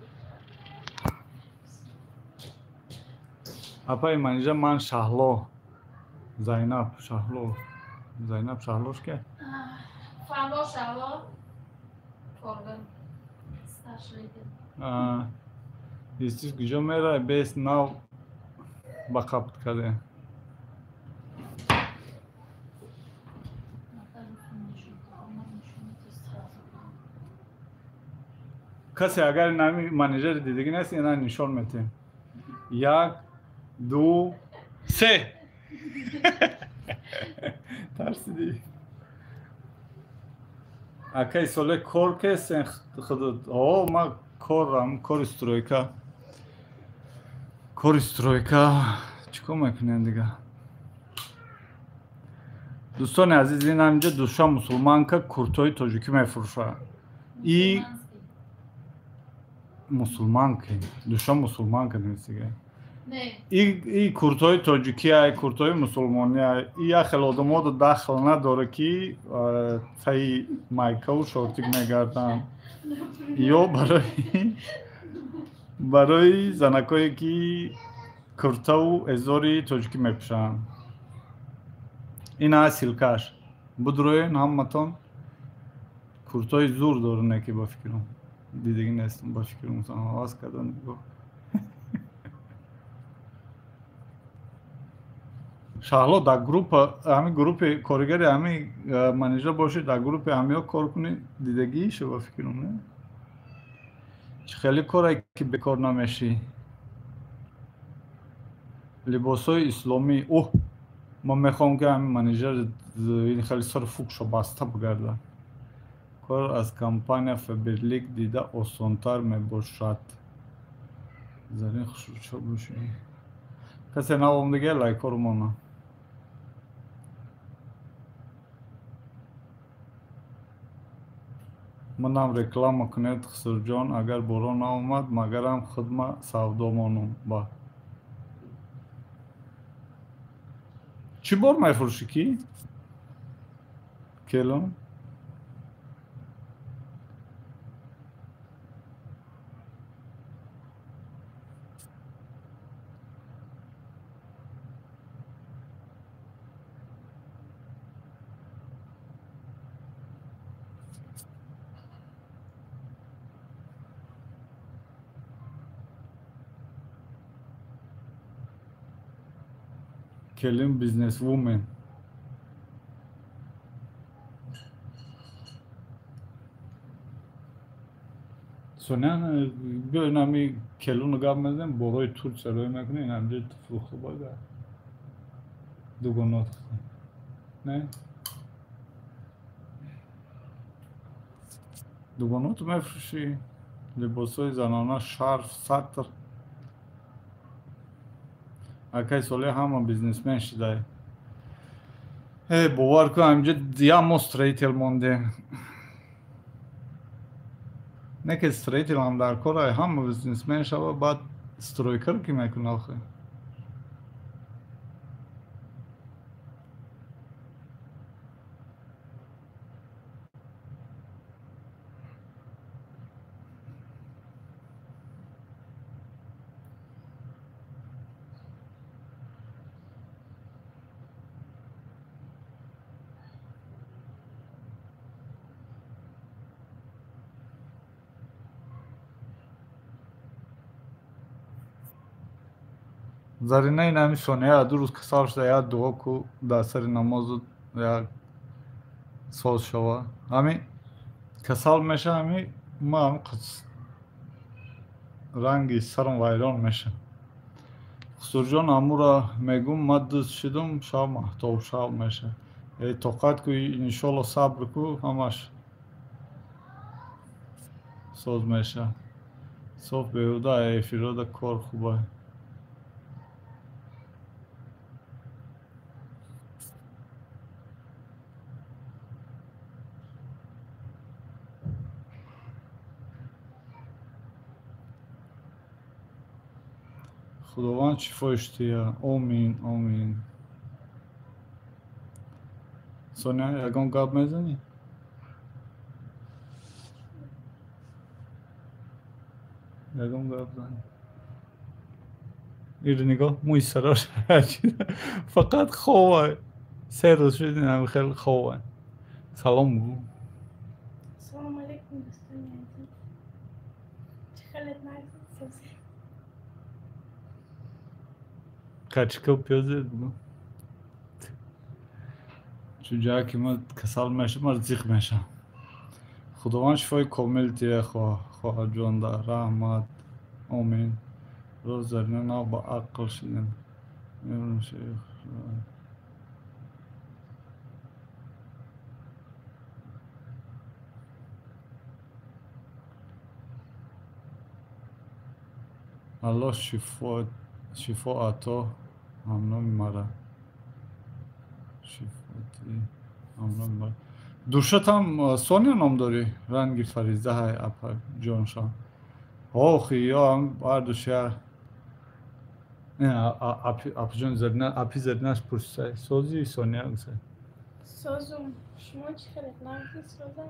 Апаи Манижа, ман Шаҳло. Зайнаб Шаҳло. Зайнаб Шаҳлош ке? Фаҳмо Шаҳло. Коргар. Старший лидер. Юсуф куҷо мерай? Бес нав ба қабд карде. Касе агар нами менеҷери дидагӣ нест, ина нишон метем. 1, 2, 3. Тарсидӣ. Акай соле кор кесен худат. О, ма корам, кори стройка. Кори стройка. Чӣ кор мекунем дига? Дӯстони азиз, ин ҳаминҷа душа мусулманка куртои тоҷикӣ мефурӯшад. И мусулманка, душа мусулманка нависига. И куртои тоҷикӣ ай, куртои мусулмонӣ ай. И як хел одамода дахл надора ки таи майкаву шортик мегарданд. Ё барои занакое ки куртаву эзори тоҷикӣ мепӯшанд. Ин ай силкаш. Будроен ҳаматон куртои зур доране ки ба фикрам. Дидагӣ нестам, ба фикрам ҳавас кардан нигоҳ. Шаҳло, дар группа, ҳами группи коригари ҳами менеҷер бошӣ, дар группи ҳамиҳо кор кунӣ, дидагӣ шо ба фикрам, не? Чӣ хеле коре ки бекор намешӣ. Либосҳои исломӣ. Оҳ, ман мехоҳам ки ҳами менеҷер ин хеле сару фукшо баста бигарда. Кор аз компания Фаберлик дида осонтар мебошад. Зарин хушрӯчо бошӣ. Касе навом дига лайкҳоро мона. Манам реклама кунед Хусурҷон, агар борон наомад, магарам худма савдо монум ба. Чӣ бор мефурӯшӣ ки? Келон? Келин бизнесвумен. Соня биё инами келуну гап мезанем, борои Турция рӯй мекунем, инамҷо фурӯхта бага. Дугонот. Не? Дугонот мефурӯшӣ, либосҳои занона, шарф, сатр. Акай Солеҳ ҳама бизнесмен шидай. Э, бовар кун, ҳаминҷо як моҳ строител мондем. Не ки строител ҳам дар кор, ҳама бизнесмен шава, баъд стройкаро ки мекунад охир? Зарина инами Сония ду рӯз касал шуда, як дуо ку дар сари намозу як соз шава. Ҳами касал меша, ҳами ма ранги сарам вайрон меша. Хусурҷон амура мегум, ма дӯст шидум, шав маҳтоб шав меша. Э, тоқат ку, иншолло сабр ку, ҳамаш соз меша. Соф беҳуда эфирода кор хуба. Худованд шифоиш диҳад. Омин, омин. Соня, ягон гап мезанӣ? Ягон гап занӣ? Иро нигоҳ, мӯи сарош фақат хова. Се рӯз шуд инам хеле хова. Салом бу. Салом алейкум, дӯстони азиз. Чӣ хелет назид созед? Качка пиёзе бугу. Чун ки ма касал меша, мар зиқ меша. Худованд шифои комил диҳад хоҳарҷонда. Раҳмат. Омин. Роз Зарина нав ба ақл шидем. Аллоҳ шифо ато ҳамноми мара. Шифоти ҳамноми мара. Душатам Соня ном дорӣ? Ранги Фариза ҳай апа ҷоншон. Охи ё ҳардуш я апаҷон Зарина, апи Заринаш пурсай. Сози Соня гусай. Созум. Шумо чӣ хелет нағзи созай?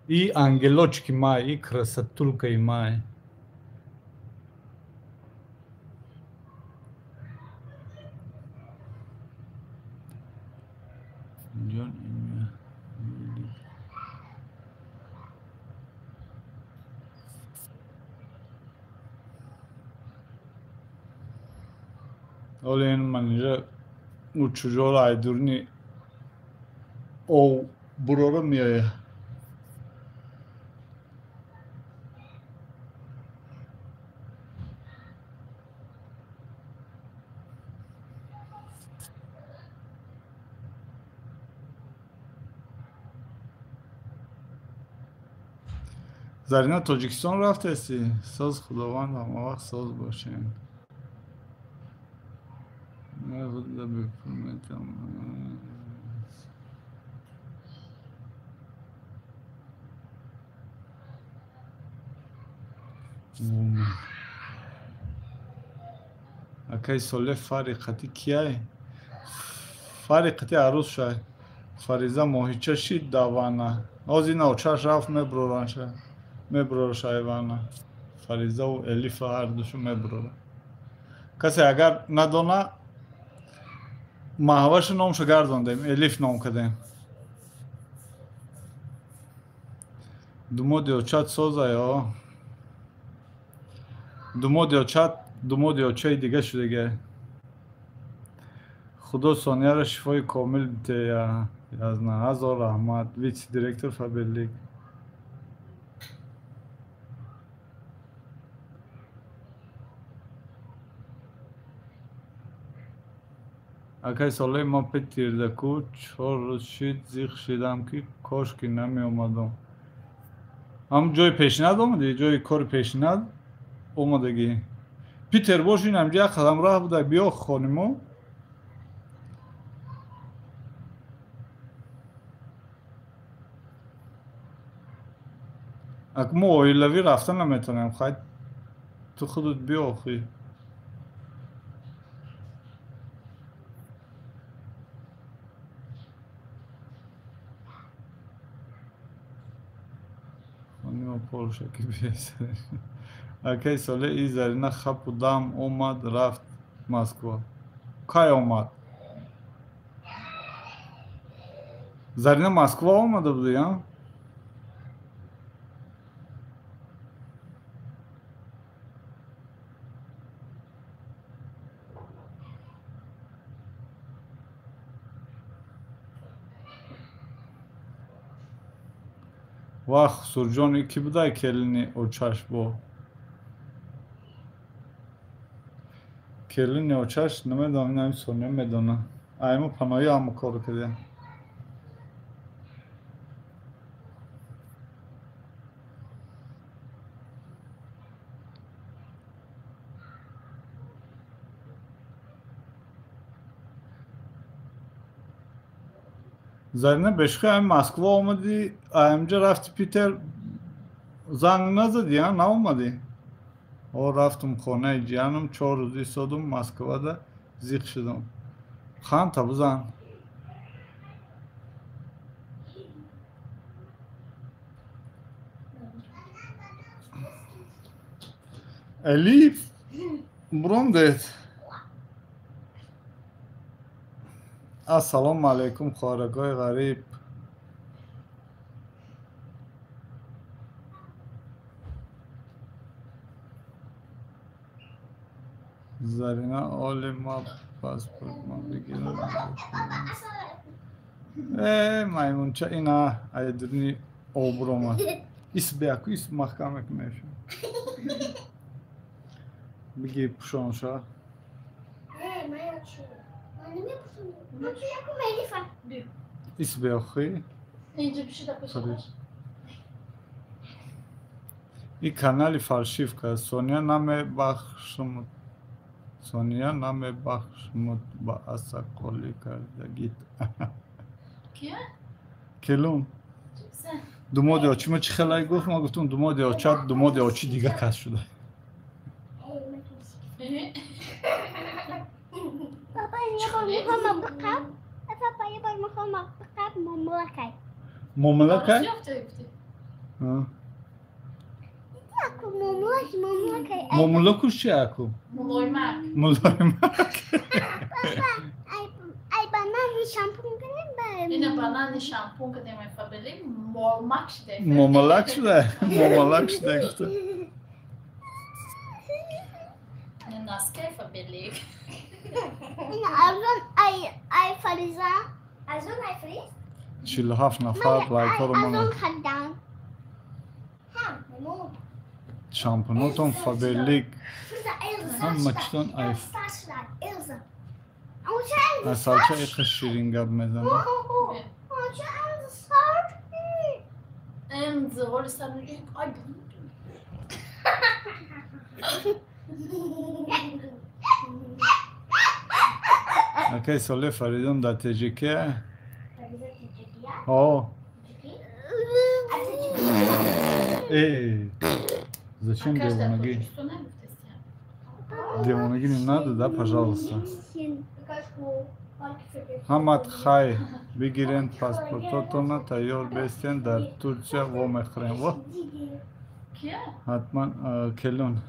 И ангелочки май, и красотулькаи май. Ҷон имя. Оле ин манижа учужора айдурни ов бурора меояд. Зарина Тоҷикистон рафтаисти? Соз Худованд ҳамавақт соз бошед. Акай Солеҳ фари қатӣ кияй? Фари қатӣ арӯз шай. Фариза моҳича шид давана. Ҳозир навчаш рафт мебуроранша. Мебурорашай вана. Фаризаву Элифа ҳардушу мебурора. Касе агар надона, маҳвашу номшо гардондем, Элиф ном кардем. Думоди очат соза ё? Думоди очат, думоди очаи дига шудага. Худо Сонияро шифои комил битея. Язна ҳазор раҳмат. Вице-директор Фаберлик. Акай солаи ма Питердаку 4 рӯз шид, зиқ шидам ки кошки намеомадам. Ҳам ҷои пешинад омадӣ? Ҷои кори пешинад омадагӣ? Питер бош, ин ҳамҷо як қадам раҳ буда, биё хонимо. Ак мо оилавӣ рафта наметавонем, хай ту худат биё охи. Полшаки бесар. Акай соле и Зарина хапу дам омад рафт Москва. Кай омад? Зарина Москва омада буди, а? Вах, Сурҷони ки будай келини очаш бо? Келини очаш намедонам, инами Соня медона. Аймо панои ҳамо корро кардем. Зарина бешухи ами Москва омадӣ, аямҷа рафти Питер, занг назадӣ, а? Наомадӣ? О, рафтум хонаи ҷиянам, 4 рӯз истодум, Москвада зиқ шудам. Ханта бизан. Элиф, буромдед. Ассалому алайкум, хоҳаракҳои ғариб. Зарина оли ма паспорт ма бигирам. Э, маймунча ина айдурни обр омад. Ис бияку, ис маҳкам мекунешам. Бигир пӯшонша. Ис биёхӣ. И канали фальшивка. Соня намебахшмуд. Соня намебахшмуд ба асақолӣ кардагит. Кия? Келун. Думоди очи ма чӣ хелай гуфт? Ма гуфтум думоди очат, думоди очи дига кас шуда. Момалакай? Момалакуш чи аку? Мулоймак. Мулоймак. Ай банани шампун кунем ба. Ина банани шампун кунем ай фабели молмак шуда. Момалак шуда. Момалак шуда гуфта. Наскай фабели. Ина арзон ай ай Фариза. Арзон ай Фариз? 47 нафар лайкҳоро монанд. Шампунотон Фаберлик. Ҳама читон ай асалча иқа ширин гап мезанад. Акай соле Фаридун дар ТЖК? О. Эй, зачем девонаги? Девонаги не надо, да, пожалуйста? Ҳамат хай, бигирен паспортотона, тайёр бестен, дар Турция вомехӯрем. Во? Ҳатман келун.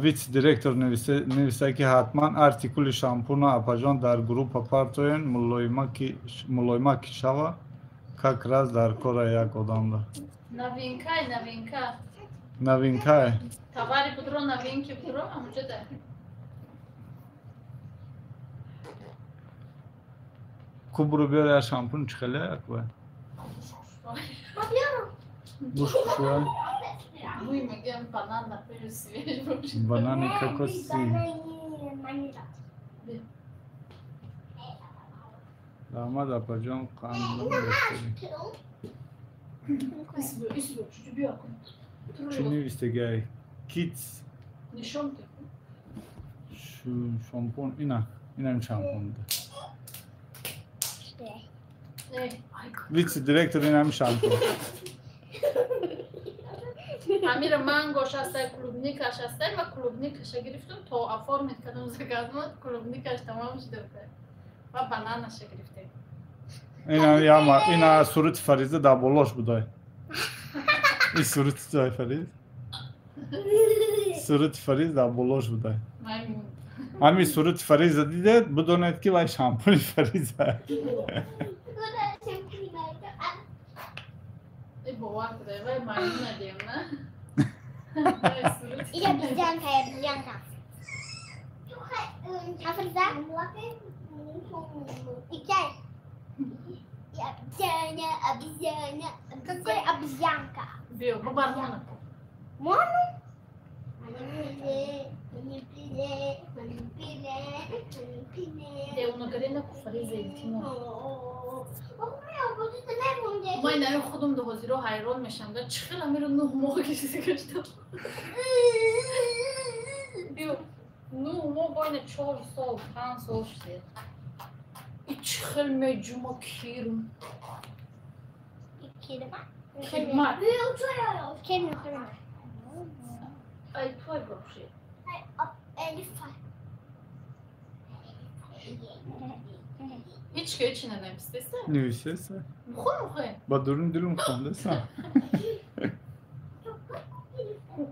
Вице-директор нависа ки ҳатман артикули шампуна апаҷон дар группа партоен, мулоима ки шава, как раз дар кора як одамда. Новинкай, новинка. Новинкай. Товари будро, новинки будро, амуҷада. Кубру биёр я шампун чӣ хеле аква? Буш хушвай. Бӯй мегӯям банан напею свеж бошад. Банани кокоси. Раҳмат апаҷон, қандам бештарин. Чӣ навистагиай? Китс. Нишон деҳ. Шампун ина, инам шампун. Вице директор инам шампун. Амира мангош ҳастай, клубникаш ҳастай ва клубникаша гирифтум то оформить кардам заказмат, клубникаш тамом шуда ва бананаша гирифтем. Ина яма, ина сурати Фариза дар болош будай. Ин сурати туай Фариз? Сурати Фариз дар болош будай. Ҳамин сурати Фариза дидед, бидонед ки вай шампуни Фариза. Бовар кудай, вай маймуна дем, на? Ина обезьянка, обезьянка. Фариза? Обезьяна, обезьяна. Какой обезьянка? Био, бабар Монако. Мону? Ма инаи худум ҳозиро ҳайрон мешам. Чӣ хел амиро 9 моҳ кишида гаштам. Биё, 9 моҳ бо ина 4 сол, 5 сол шуд. Чӣ хел меҷума кирм. Кирма? Кирма. Кирма. Ай, той вообще. Ҳеҷ ки ҳеҷ нанавистеса? Навистеса. Мухун мухе? Ба дурун дилум хондеса.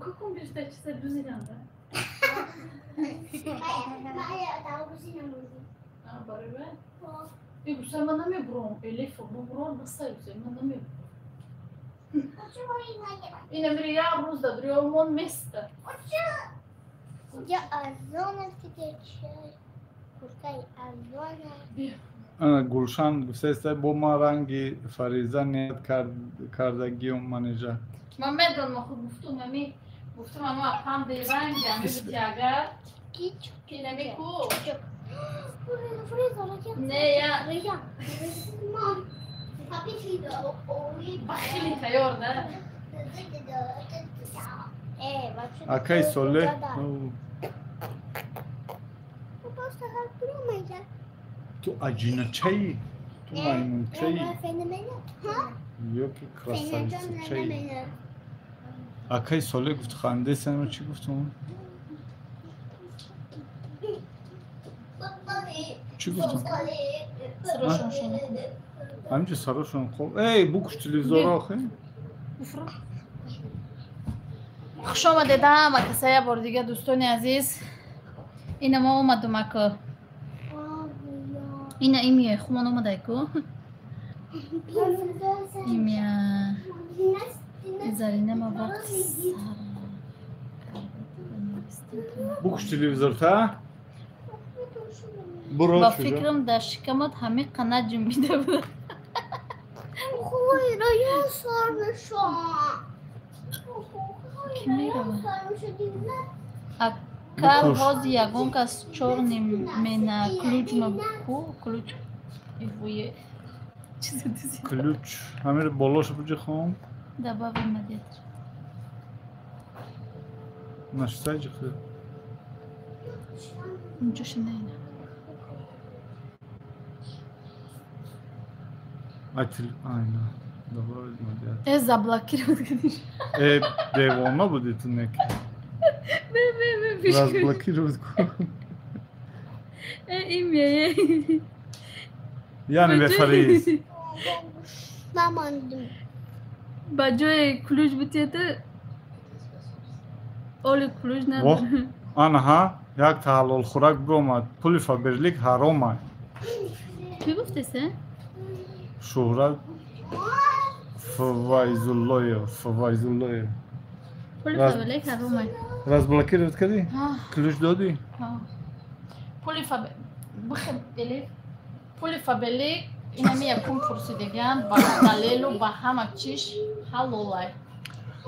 Каком бешта чиза дузинанда? Барои Бигӯ, ман намебурам. Элифа бубурам, басай гӯсай, ман намебурам. Ина мири як рӯз дар дурёмон места. Гулшан гуфтааст, бо ман ранги Фариза ният кардагиюм манижа. Ман медонам, худ гуфтум, ами гуфтум, ама апам ранги ами агар инами ку. Не, я. Ба хеле тайёр, да? Акай Солеҳ. Ту аҷиначаи? Ту маймунчаи? Ё ки красавицачаи? Акай Солеҳ гуфт хандесам, чӣ гуфтум? Чӣ гуфтум? Ҳаминҷо сарошон хоб. Эй, букуш телевизорро охе. Хуш омадед ҳама каса як бори дига, дӯстони азиз. Ина мо омадум ако. Ина имия хумон омадай ку. Имия Зарина ма вақт сар. Букуш телевизор та? Ба фикрам дар шикамат ҳамин қана ҷунбида буда. Ки мерава? Акар ҳози ягон кас чорни мена ключ ма ку ключ ивуе чизе дизи. Ключ ҳамир болоша буҷи хом. Добавим мадетр. Наштай ҷихе. Унҷоша не ина. Айна, добавить мадиатор. Заблокировать кардиш. Девона буди ту неки. Не, не, не, разблокировать ку. Имя. Яъне бе Фариз. Ба ҷои ключ битиета оли ключ надорам. Анаҳа, як таҳаллулхӯрак биромад. Пули Фаберлик ҳаромай. Чӣ гуфтеса? Шӯҳрат Фавайзуллоев, Фавайзуллоев. Пули Фаберлик ҳаромай. Разблокировать кардӣ? Ключ додӣ? Пули Пули Фаберлик инами якум пурсидагиан ба далелу ба ҳама чиш ҳалолай.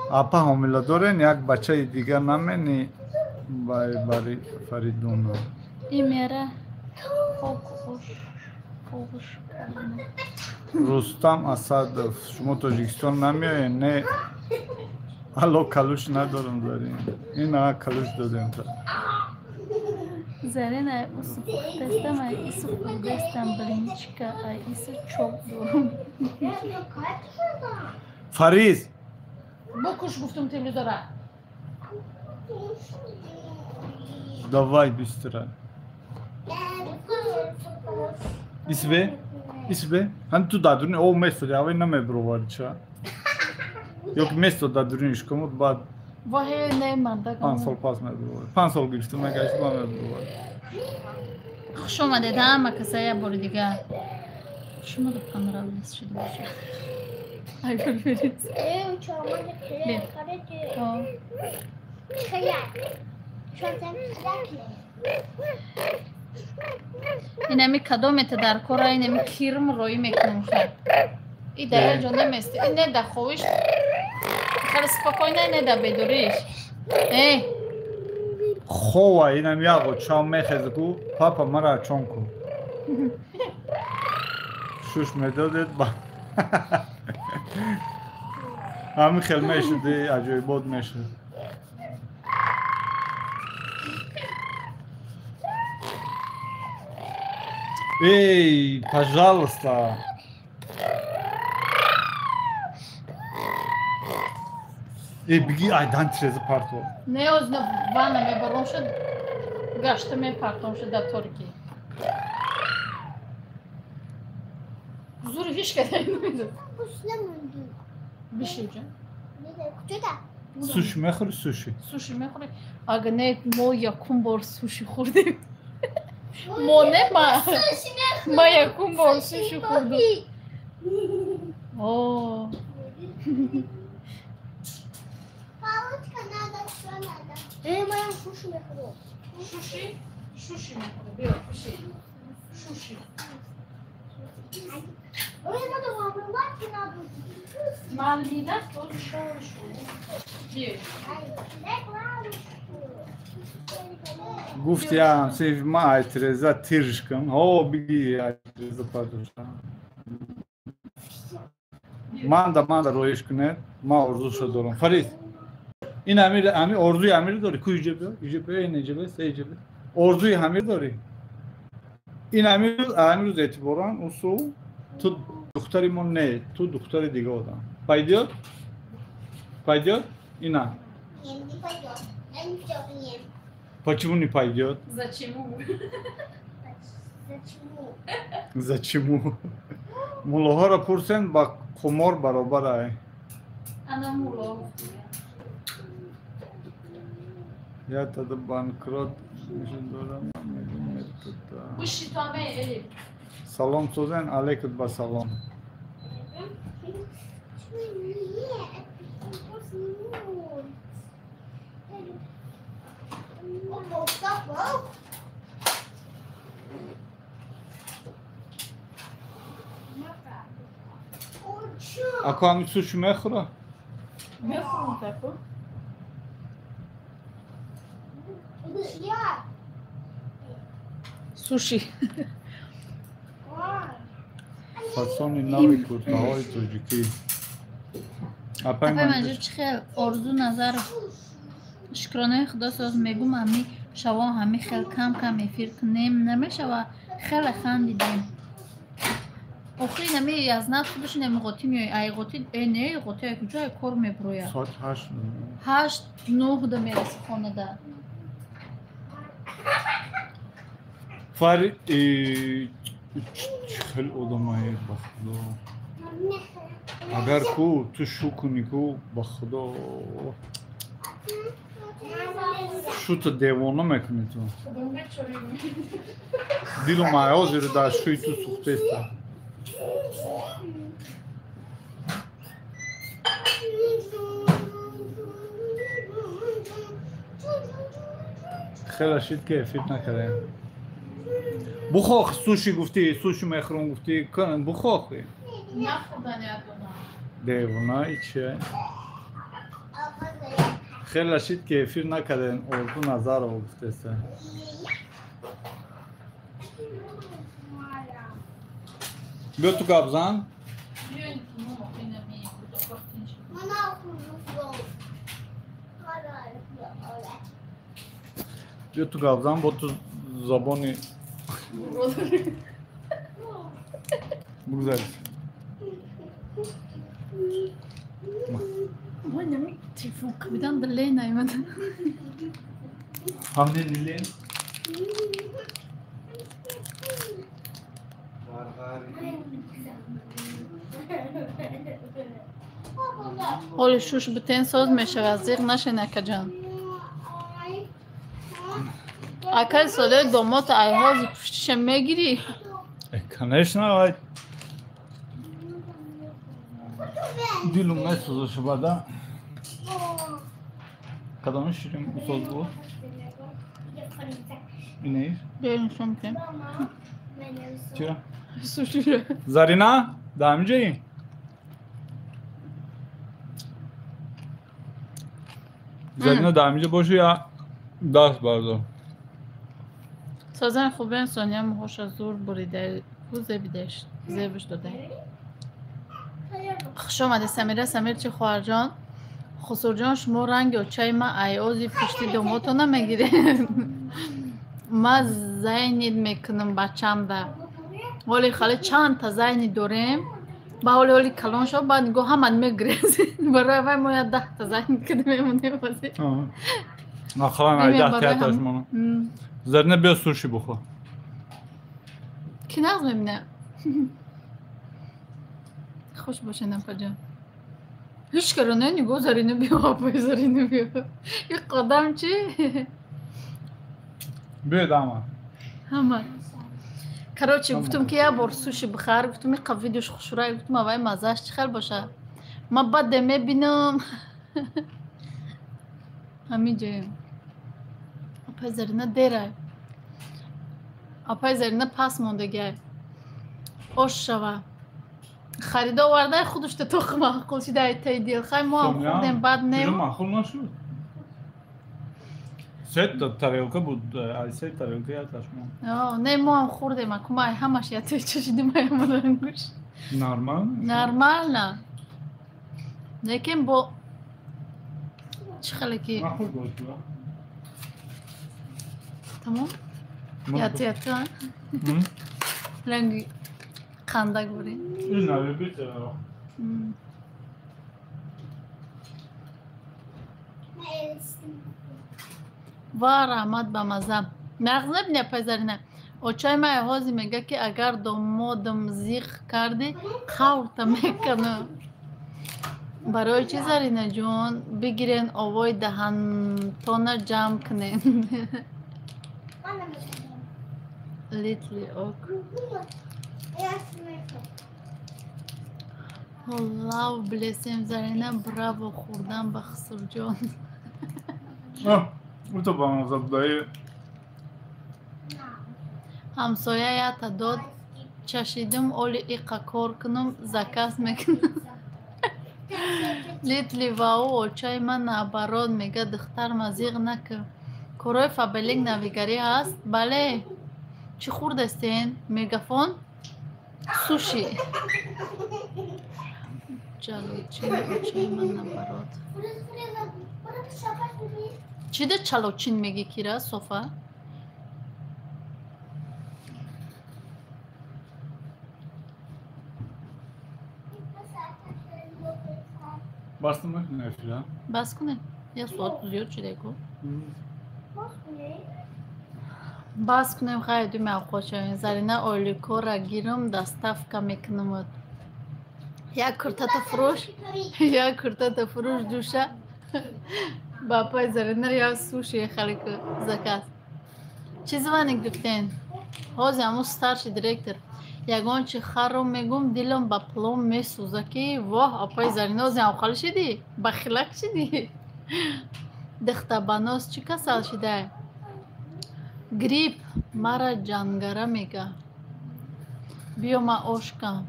Апа ҳомила дорен, як бачаи дигар намени бари Фаридуна. Имера оғуш. Рустам Асадов, шумо Тоҷикистон намеоед? Не. Алло, калуш надорам зарин. Ина калуш додем та. Зарин ай усу пухтастам, ай ису хурдастам, блинчика, ай ису чоп дорам. Фариз! Букуш гуфтум телевизора. Давай быстро. Исбе? Исбе? Ҳам ту дадурни о место, авай намебровари ча. Ё ки место дадурни шкомуд баъд Ваҳе не мардак. 5 сол пас мебровари. 5 сол гирифтум мегашт ба мебровари. Хуш омадед ҳама каса як бори дигар. Шумо да понравилось шуда бошад. Ай бибиред. Инами кадомета дар кора, инами кирм роӣ мекунам хел. И дар як ҷо намести. И не да ховиш. Хеле спокойно не да бедориш. Э. Хова инам яго чам мехеза ку, папа мара чон ку. Шуш медодед ба. Ҳамин хел мешуд, аҷоибот мешуд. Эй, пожалуйста. Эй, беги, ай, дан треза парто. Не, озна ванна мебаром шуд, гашта мепартом шуд да торики. Зури ҳеч кадай намедод. Биши ҷон. Суши мехӯри, суши? Суши мехӯри. Ага не, мо якум бор суши хӯрдем. Мо не ма. Ма якум бор суши хӯрдем. О. Палочка надо, что надо? Э, моя суши мехӯрем. Суши? Суши мехӯрем. Биё, пиши. Суши. Малина тоже шоу. Гуфт я сев ма ай треза тиршкам. О, биги ай треза падуша. Манда манда роиш кунед. Ма орзуша дорам. Фарид. Ин амир ами орзуи амир дори. Ку иҷа биё, иҷа биё, ин иҷа биё, се иҷа биё. Орзуи амир дори. Ин амир амир эътиборан усу ту духтари мо не, ту духтари дига одам. Пойдёт? Пойдёт? Ина. Не пойдёт. Почему не пойдёт? Зачему? Зачему? Зачему? Мулоҳоро пурсен ба қумор баробар ай. Ана муло. Я тогда банкрот дорам. Салом созен, алейкум ба салом. Ако ами суши мехӯра? Мехӯрам тако. Суши. Фасони нави куртаҳои тоҷикӣ. Апай манҷо чӣ хел Орзу Назаров шукронаи худо соз мегум ҳами шавон ҳами хел кам кам эфир кунем намешава хеле хандидем. Охир нами язнат худаш нами ғотӣ меои ай ғотӣ э не ғотӣ ай куҷо ай кор меброяд. Соат 8 8 9 да мераси хонада. Фари чӣ хел одамае ба худо. Агар ку ту шу кунӣ ку ба худо шута девона мекунӣ ту. Дилум ҳозир дар шӯи ту сӯхтеста. Хеле шид ки эфир накардем. Бухох суши гуфтӣ, суши мехӯрам гуфтӣ, бухох. Нахӯрдан як одам. Девона и че? Хеле шид ки эфир накардем, Орзу Назарова гуфтеста. Биё ту гап зан. Биё ту гап зан, бо ту забони бугзарӣ. Телефон қабидан дилей наимад. Ҳамне дилен? Ҳоли шуш бутен соз мешавад, зиқ нашен акаҷон. Акаи содаи домод айҳози пуштиша мегирӣ? Конечно, дилум месӯза шубада. Кадоми ширин соз буд? Инеиш? Бериншон кем. Чира? Сушира. Зарина, дар ҳамин ҷоӣ? Зарина, дар ҳамин ҷо боши я даст бардор. Созани хубен Сония муҳоша зур бурида, ку зебидаш, зебиш дода. Хуш омадӣ Самира, Самир чи хоҳарҷон? Хусурҷон, шумо ранги очаи ма айози пушти домото намегиред. Ма зайнид мекунам бачамда. Ҳоли хали чандта зайни дорем. Ба ҳоли ҳоли калон шав, баъд нигоҳ ҳамат мегирез. Барои вай мо я 10-та зайни када мемонем бази. Ахлан ай 10 тааш мона. Зарина, биё суши бухор. Ки нағз мебина? Хуш бошед, апаҷон. Ҳеҷ кара не нигоҳ Зарина биё, апаи Зарина биё. И қадам чи? Биёед ҳама. Ҳама. Короче, гуфтум ки як бор суши бихар, гуфтум иқа видеош хушрӯй, гуфтум аввай маззааш чӣ хел боша. Ма баъде мебинам. Ҳамин ҷоем. Апаи Зарина дерай. Апаи Зарина пас мондагиай. Ош шава. Харидо овардай худушта тохи маъқул шидай таи дил. Хай мо ҳам хӯрдем, бад не. Чиро маъқул нашуд? Сета тарелка буд, ай се тарелка якаш мо. Не, мо ҳам хӯрдем, аку ма ай ҳамаш ятои чашидим ай ҳамарангуш. Нормально? Нормально. Лекин бо чӣ хеле ки Маъқул буд. Тамом? Яту яту, а? Ранги қандак бурӣ. Ин на любителя. Ва раҳмат, ба мазза. Нағз набини, апай Зарина. Очаи ман ҳозир мега ки агар домодам зиқ кардӣ, қаврта мекунам. Барои чӣ, Заринаҷон? Бигирен овои даҳантона ҷамъ кунен. Литли ок. Лав блесем, Зарина, браво хӯрдан ба Хусурҷон. Уто ба мазза будаи. Ҳамсоя ята дод чашидум, оли иқа кор кунум, заказ мекунам. Литли вау, очаи ман наоборот мега духтарма зиқ накун. Корҳои Фаберлик навигарӣ ҳаст? Бале. Чӣ хӯрдастен? Мегафон? Суши. Ҷалочин, очаи ман наоборот. Чӣ да чалочин мегӣ кира, Софа? Бас намекунем эфира? Бас кунем. Як соат зиёд шуда ку. Бас кунем, хайр, думи авқот шавем. Зарина, ойликора гирам, доставка мекунамад. Як куртата фурӯш, як куртата фурӯш душа. Ба апаи Зарина як суши хеле заказ. Чӣ звонить гирифтен? Ҳозир ҳамун старший директор. Ягон чи харом мегум, дилам ба пулом месӯза ки воҳ, апаи Зарина ҳозир ҳамхал шидӣ? Бахилак шидӣ? Духтабаноз чӣ касал шидай? Грипп мара ҷангара мега. Биё ма ош кам.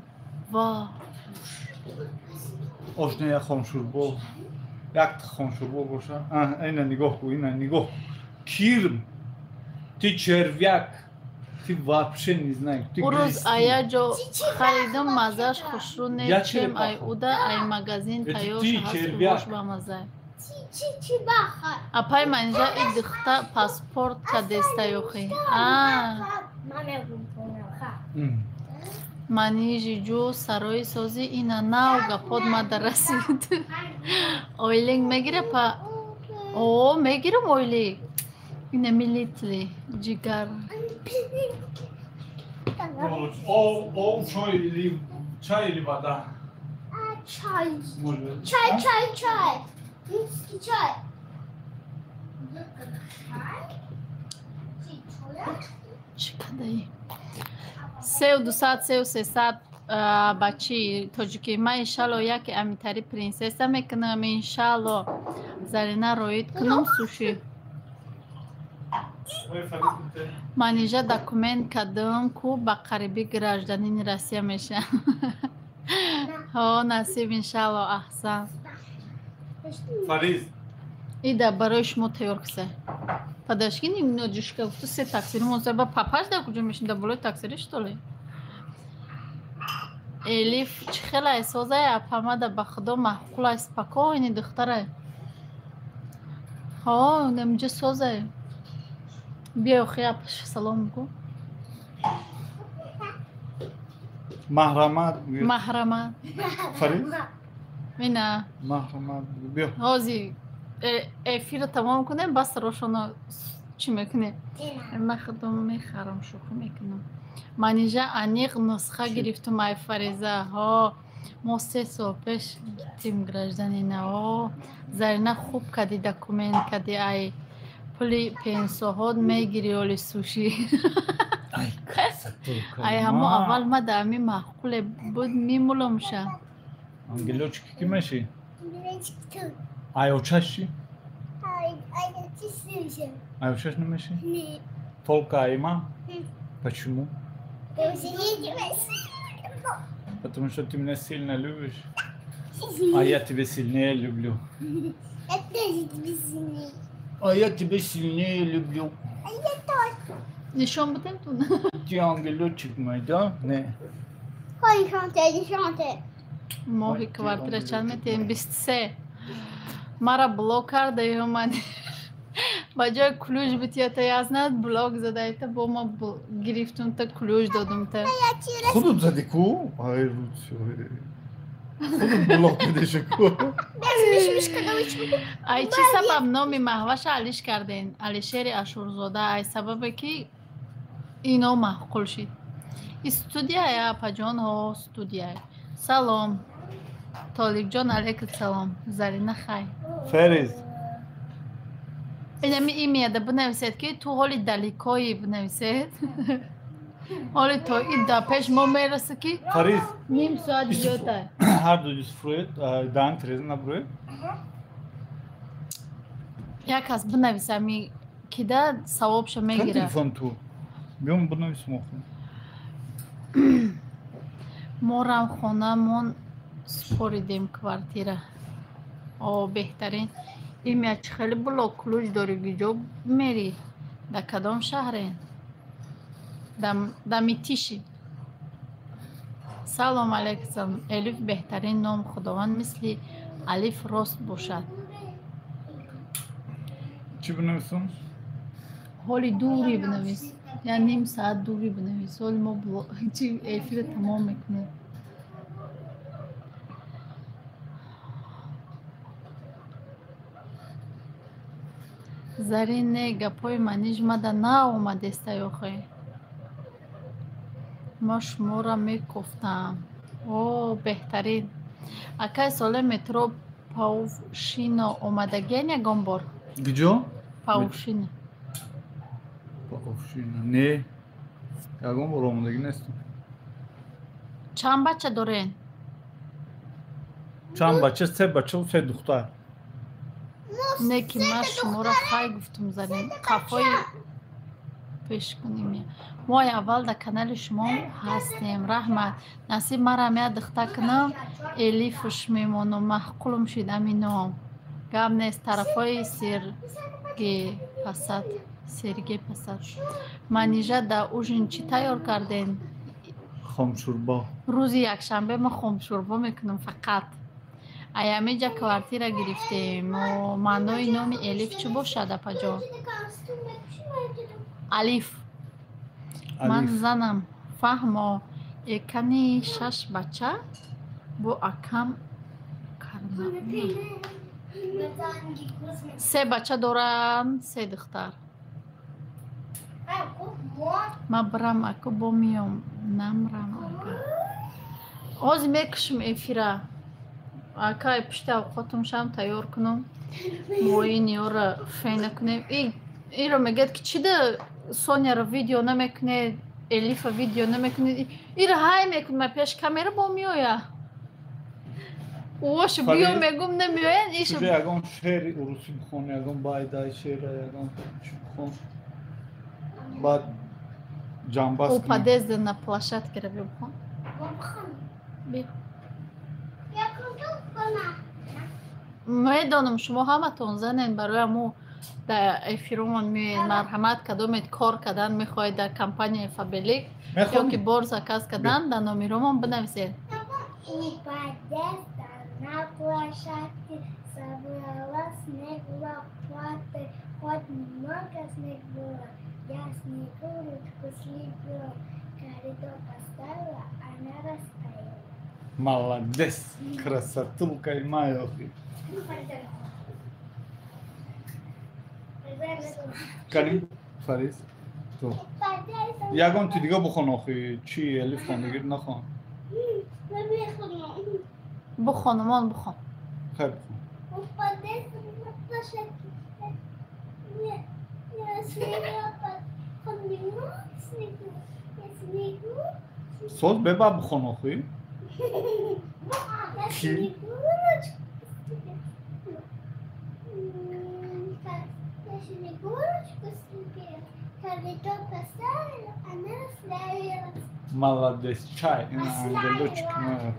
Ва Ош не, як хомшӯрбо. Як хоншурбо боша. Ина нигоҳ ку, ина нигоҳ. Кирм. Ты червяк. Ты вообще не знаешь. Ты Урӯз аяҷо харидам, маззаш хушрӯ не, чем ай уда, ай магазин тайёр ҳаст, ба мазза. Апай манижа и духта паспорт кадестаёхи. Манижи ҷу сарои сози ина нав гапот мада расид. Ойлик мегира па? О, мегирам ойлик. Ина милитли ҷигар. О, чай или вода? Чай. Чай, чай, чай. Чай. Чӣ кадаи? 3200, 3300 бачи тоҷикӣ. Ман иншалло яке амитари принсесса мекунам, иншалло. Зарина роид кунам суши. Манижа документ кардам ку ба қариби гражданини Россия мешавам. Ҳо, насиб, иншалло, аҳсан. Фариз. Ида барои шумо тайёр киса. Подожди немножечко, ту се таксири монса ба папаш дар куҷо мешин, дар болои таксири что ли? Элиф чӣ хелай созай апамада, ба худо маъқулай, спокойный духтарай. Ҳо, намҷа созай. Биё охи апаш салом гу. Маҳрамат. Маҳрамат. Фариз? Мина. Маҳрамат биё. Ҳози эфирро тамом кунем, бас рошоно чӣ мекунем? Ман худам мехарам, шӯхӣ мекунам. Манижа аниқ нусха гирифтум ай Фариза. Ҳо, мо 3 сол пеш гирифтем гражданина. Ҳо, Зарина хуб кади документ кади, ай пули пенсоҳот мегири оли суши. Ай ҳамо аввал ма дар ами маъқуле буд мемуломша. Ангелочки ки меши? Ай очаш чӣ? Ай очаш намеши? Только ай ман? Почему? Потому что ты меня сильно любишь. А я тебя сильнее люблю. Я тоже тебя сильнее. А я тебя сильнее люблю. А я тоже. Нишон будем тут? Ты ангелочек мой, да? Не. Моҳи квартира чанд метиҳем? 23. Мара блок кардаё ман. Ба ҷои ключ битията язнад блок задаита, бо ма гирифтумта ключ додумта. Худут зади ку? Ай, худут блок кардеша ку? Ай чӣ сабаб номи Маҳваша алиш карден? Алишери Ашурзода. Ай сабабе ки ино маъқул шид. И студияя, апаҷон, ҳо, студияя. Салом. Толибҷон, алейкум салом. Зарина хай. Фариз. Инами имияда бинависед ки ту ҳоли далекои бинависед. Ҳоли то и да пеш мо мераса ки Фариз. Ним соат зиёда. Ҳар ду фрует, дан треза набрует. Як кас бинависа ми кида савобша мегира. Телефон ту. Биём бинавис мо. Морам хонамон споридем квартира. О, беҳтарин. Имя чӣ хеле блок ключ дорӣ, гиҷо мери? Дар кадом шаҳре? Да Митиши. Салом алейкум. Элиф беҳтарин ном, Худованд мисли алиф рост бошад. Чӣ бинависам? Ҳоли дури бинавис. Я ним соат дури бинавис. Ҳоли мо чӣ эфирро тамом мекунем. Зарин не, гапҳои маниж мада наомадеста ёхе. Ма шуморо мекофтам. О, беҳтарин. Акай соле метро Паувшино омадагиен ягон бор? Гиҷо? Паувшино. Паувшино. Не. Ягон бор омадагӣ нестам. Чанд бача дорен? Чанд бача? Се бача ва се духтар. Не ки ман шуморо хай гуфтум, Зарин. Қафои пеш кунем. Мо аввал дар канали шумо ҳастем. Раҳмат. Насиб марам я духта кунам, Элифуш мемонам. Маъқулум шид ами ном. Гап нест, тарафҳои Сергей Пасад. Сергей Пасад. Манижа, да ужин чӣ тайёр кардем? Хомшурбо. Рӯзи якшанбе ма хомшурбо мекунам фақат. Аямиҷа квартира гирифтем. Маънои номи Элиф чӣ бошад, апаҷон? Алиф. Ман занам. Фаҳмо, экани шаш бача бо акам карна. Се бача дорам, се духтар. Ма бирам, аку бо миём, намрам ака. Ҳозир мекушем эфира. Акай пушти авқотум шам тайёр кунам. Моини ёра фена кунем. Иро мегӯяд ки чида Соняро видео намекунед, Элифа видео намекунед. Иро ҳай мекунам, пеш камера бо меоя. Ош биё мегум намеоян иша. Чизе ягон шеъри урусӣ бихон, ягон байдай шеъра, ягон чӣ бихон. Баъд ҷамбаст У подъезда на площадке ра бихон. Биё. Медонам шумо ҳаматон занен, барои мо дар эфиромон меоед. Марҳамат, кадомед кор кардан мехоҳед дар компанияи Фаберлик ё ки бор заказ кардан, дар номеромон бинависед. На площадке собрала снег лопатой, хоть немного снег было, я снегурочку слепила, коридор поставила, она растаяла. Молодец, красотулка и моя. Кани, Фарис, ту. Ягон ти дига бихон охи, чи Элиф хон дигар нахон. Бихон, мон бихон. Хайр бихон. Соз беба бихон охи. Ки? Молодец, чай, ангелочек моя.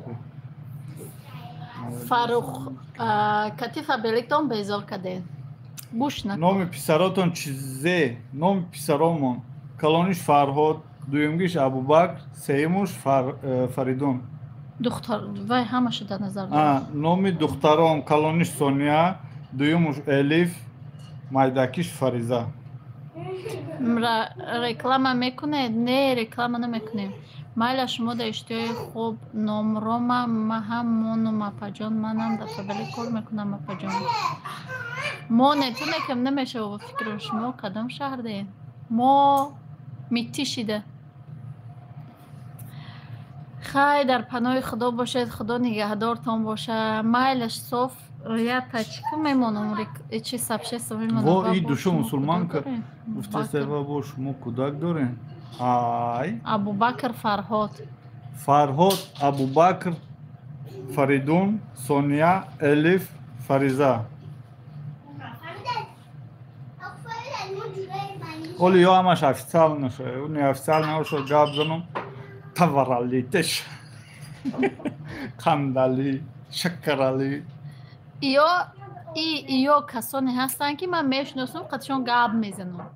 Фарух, кати Фаберликтон безор кардем. Гӯш накун. Номи писаротон чизе? Номи писаромон. Калониш Фарҳод, дуюмгиш Абубакр, сеюмуш Фаридун. Духтар, вай ҳамаша дар назар дорад. Номи духтарон калониш Сония, дуюмуш Элиф, майдакиш Фариза. Реклама мекунед? Не, реклама намекунем. Майла, шумо дар иштиҳои хуб номрома маҳам монум апаҷон, манам дар Фаберлик кор мекунам апаҷон. Моне ту некам намешава ба фикри шумо кадом шаҳрдаем? Мо митишида. Хай, дар паноҳи Худо бошед, Худо нигаҳдортон боша. Майлаш соф я тачка мемонам, чи сабшеса мемонам. Во и душу мусулманка гуфтеста ва бо шумо кӯдак дорем. Ай. Абубакр Фарҳод. Фарҳод, Абубакр, Фаридун, Сония, Элиф, Фариза. Оли ё ҳамаш официал наша. Не официал наша гап занам. Таварали, теш. Қандали, шакарали. Иё касоне ҳастанд, ки ман мешиносам, қатишон гап мезанам.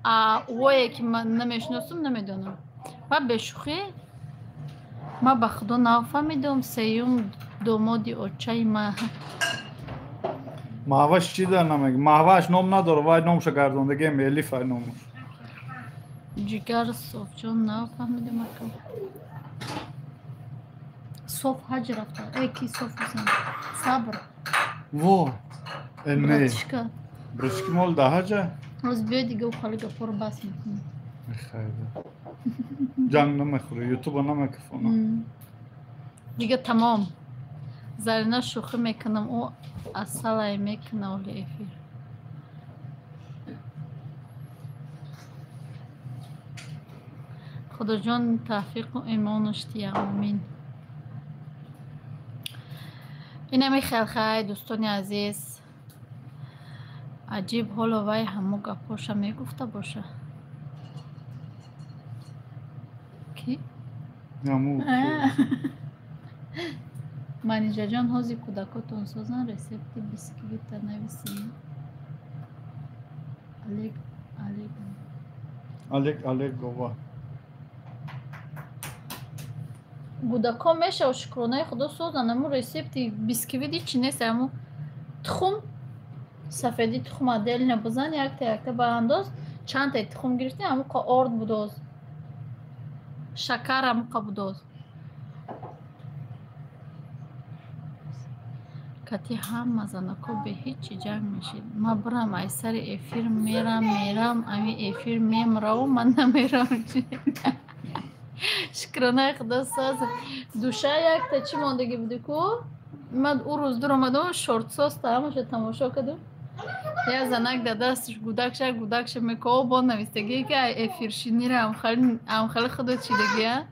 А вое ки ман намешиносам, намедонам. Ва бешӯхӣ ман ба Худо нафаҳмидам, сеюм домоди очаи ма. Маҳваш чӣ дар намег? Маҳваш ном надора, вай номша гардондагем, Элиф ай номуш. Ҷигар Софҷон нафаҳмидам ака. Соф ҳаҷ рафта. Э, ки Соф ҳусен? Сабр. Во, э не. Братишка. Братишки мол да ҳаҷа? Ҳоз биё дига ухали гапҳоро бас мекунем. Мехайда. Ҷанг намехӯре, ютуба намекафона. Дига тамом. Зарина, шӯхӣ мекунам, ӯ асалай мекуна оли эфир. Худоҷон тавфиқу имонаш дия, омин. Инами хелхай, дӯстони азиз. Аҷиб, ҳоло вай ҳамо гапҳоша мегуфта боша. Ки? Ҳаму. Манижаҷон, ҳозир кӯдакотон созан, рецепти бисквита нависӣ. Олег Олег Олег Олегова. Гудако мешава, шукронаи худо, созан. Аму рецепти бисквит ҳичи нест, аму тухм, сафеди тухм отдельно бизан, якта якта ба андоз. Чандтаи тухм гирифтӣ, амуқа орд будоз, шакар амуқа будоз. Кати ҳама занако бе ҳичи ҷанг мешид. Ма бирам, ай сари эфир мерам, мерам, ами эфир мемраву ман намерам. Шукронаи худо, соза. Душа якта чӣ мондагӣ буди ку? Ман ӯ рӯз дур омадам, шортсоста ҳамаша тамошо кардам. Я занак дар дасташ гудакша, гудакша мекоо, бо навистагие ки ай эфиршинира амхали худо чидагия.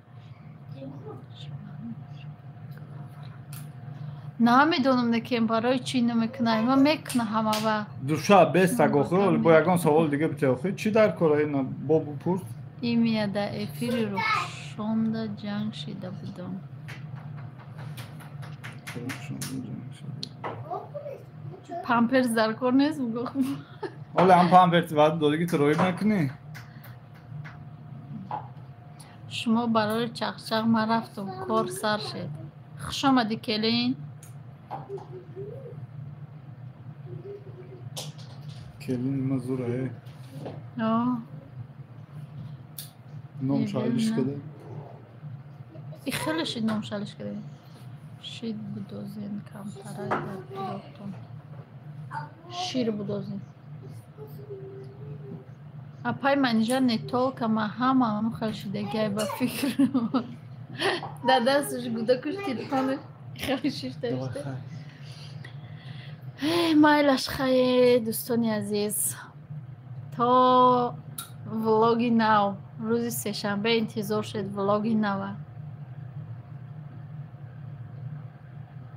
Намедонам, некем барои чӣ намекунам, ма мекуна ҳама вақт. Душа бестаг охир, бо ягон саволи дига бите охир. Чӣ дар кора ина бо бупурс? Имя дар эфири Рухшонда ҷанг шида будам. Памперс дар кор нест, бугӯ. Оле ҳам памперс ваъда додагӣ, ту роиб накунӣ. Шумо барои чақчақ, ман рафтум, кор сар шед. Хуш омадӣ, келин. Келин ма зура э. Ном шалиш када. И хеле шид, ном шалиш када. Шид будозен камтарай дар пирогтон. Шир будозен. Апай Манижа, не только ма, ҳама ҳамон хел шидагиай ба фикр. Дар дасташ гудакуш, телефонаш хеле шишта шида. Майлаш, хае, дӯстони азиз. То влоги нав. Рӯзи сешанбе интизор шед влоги нава.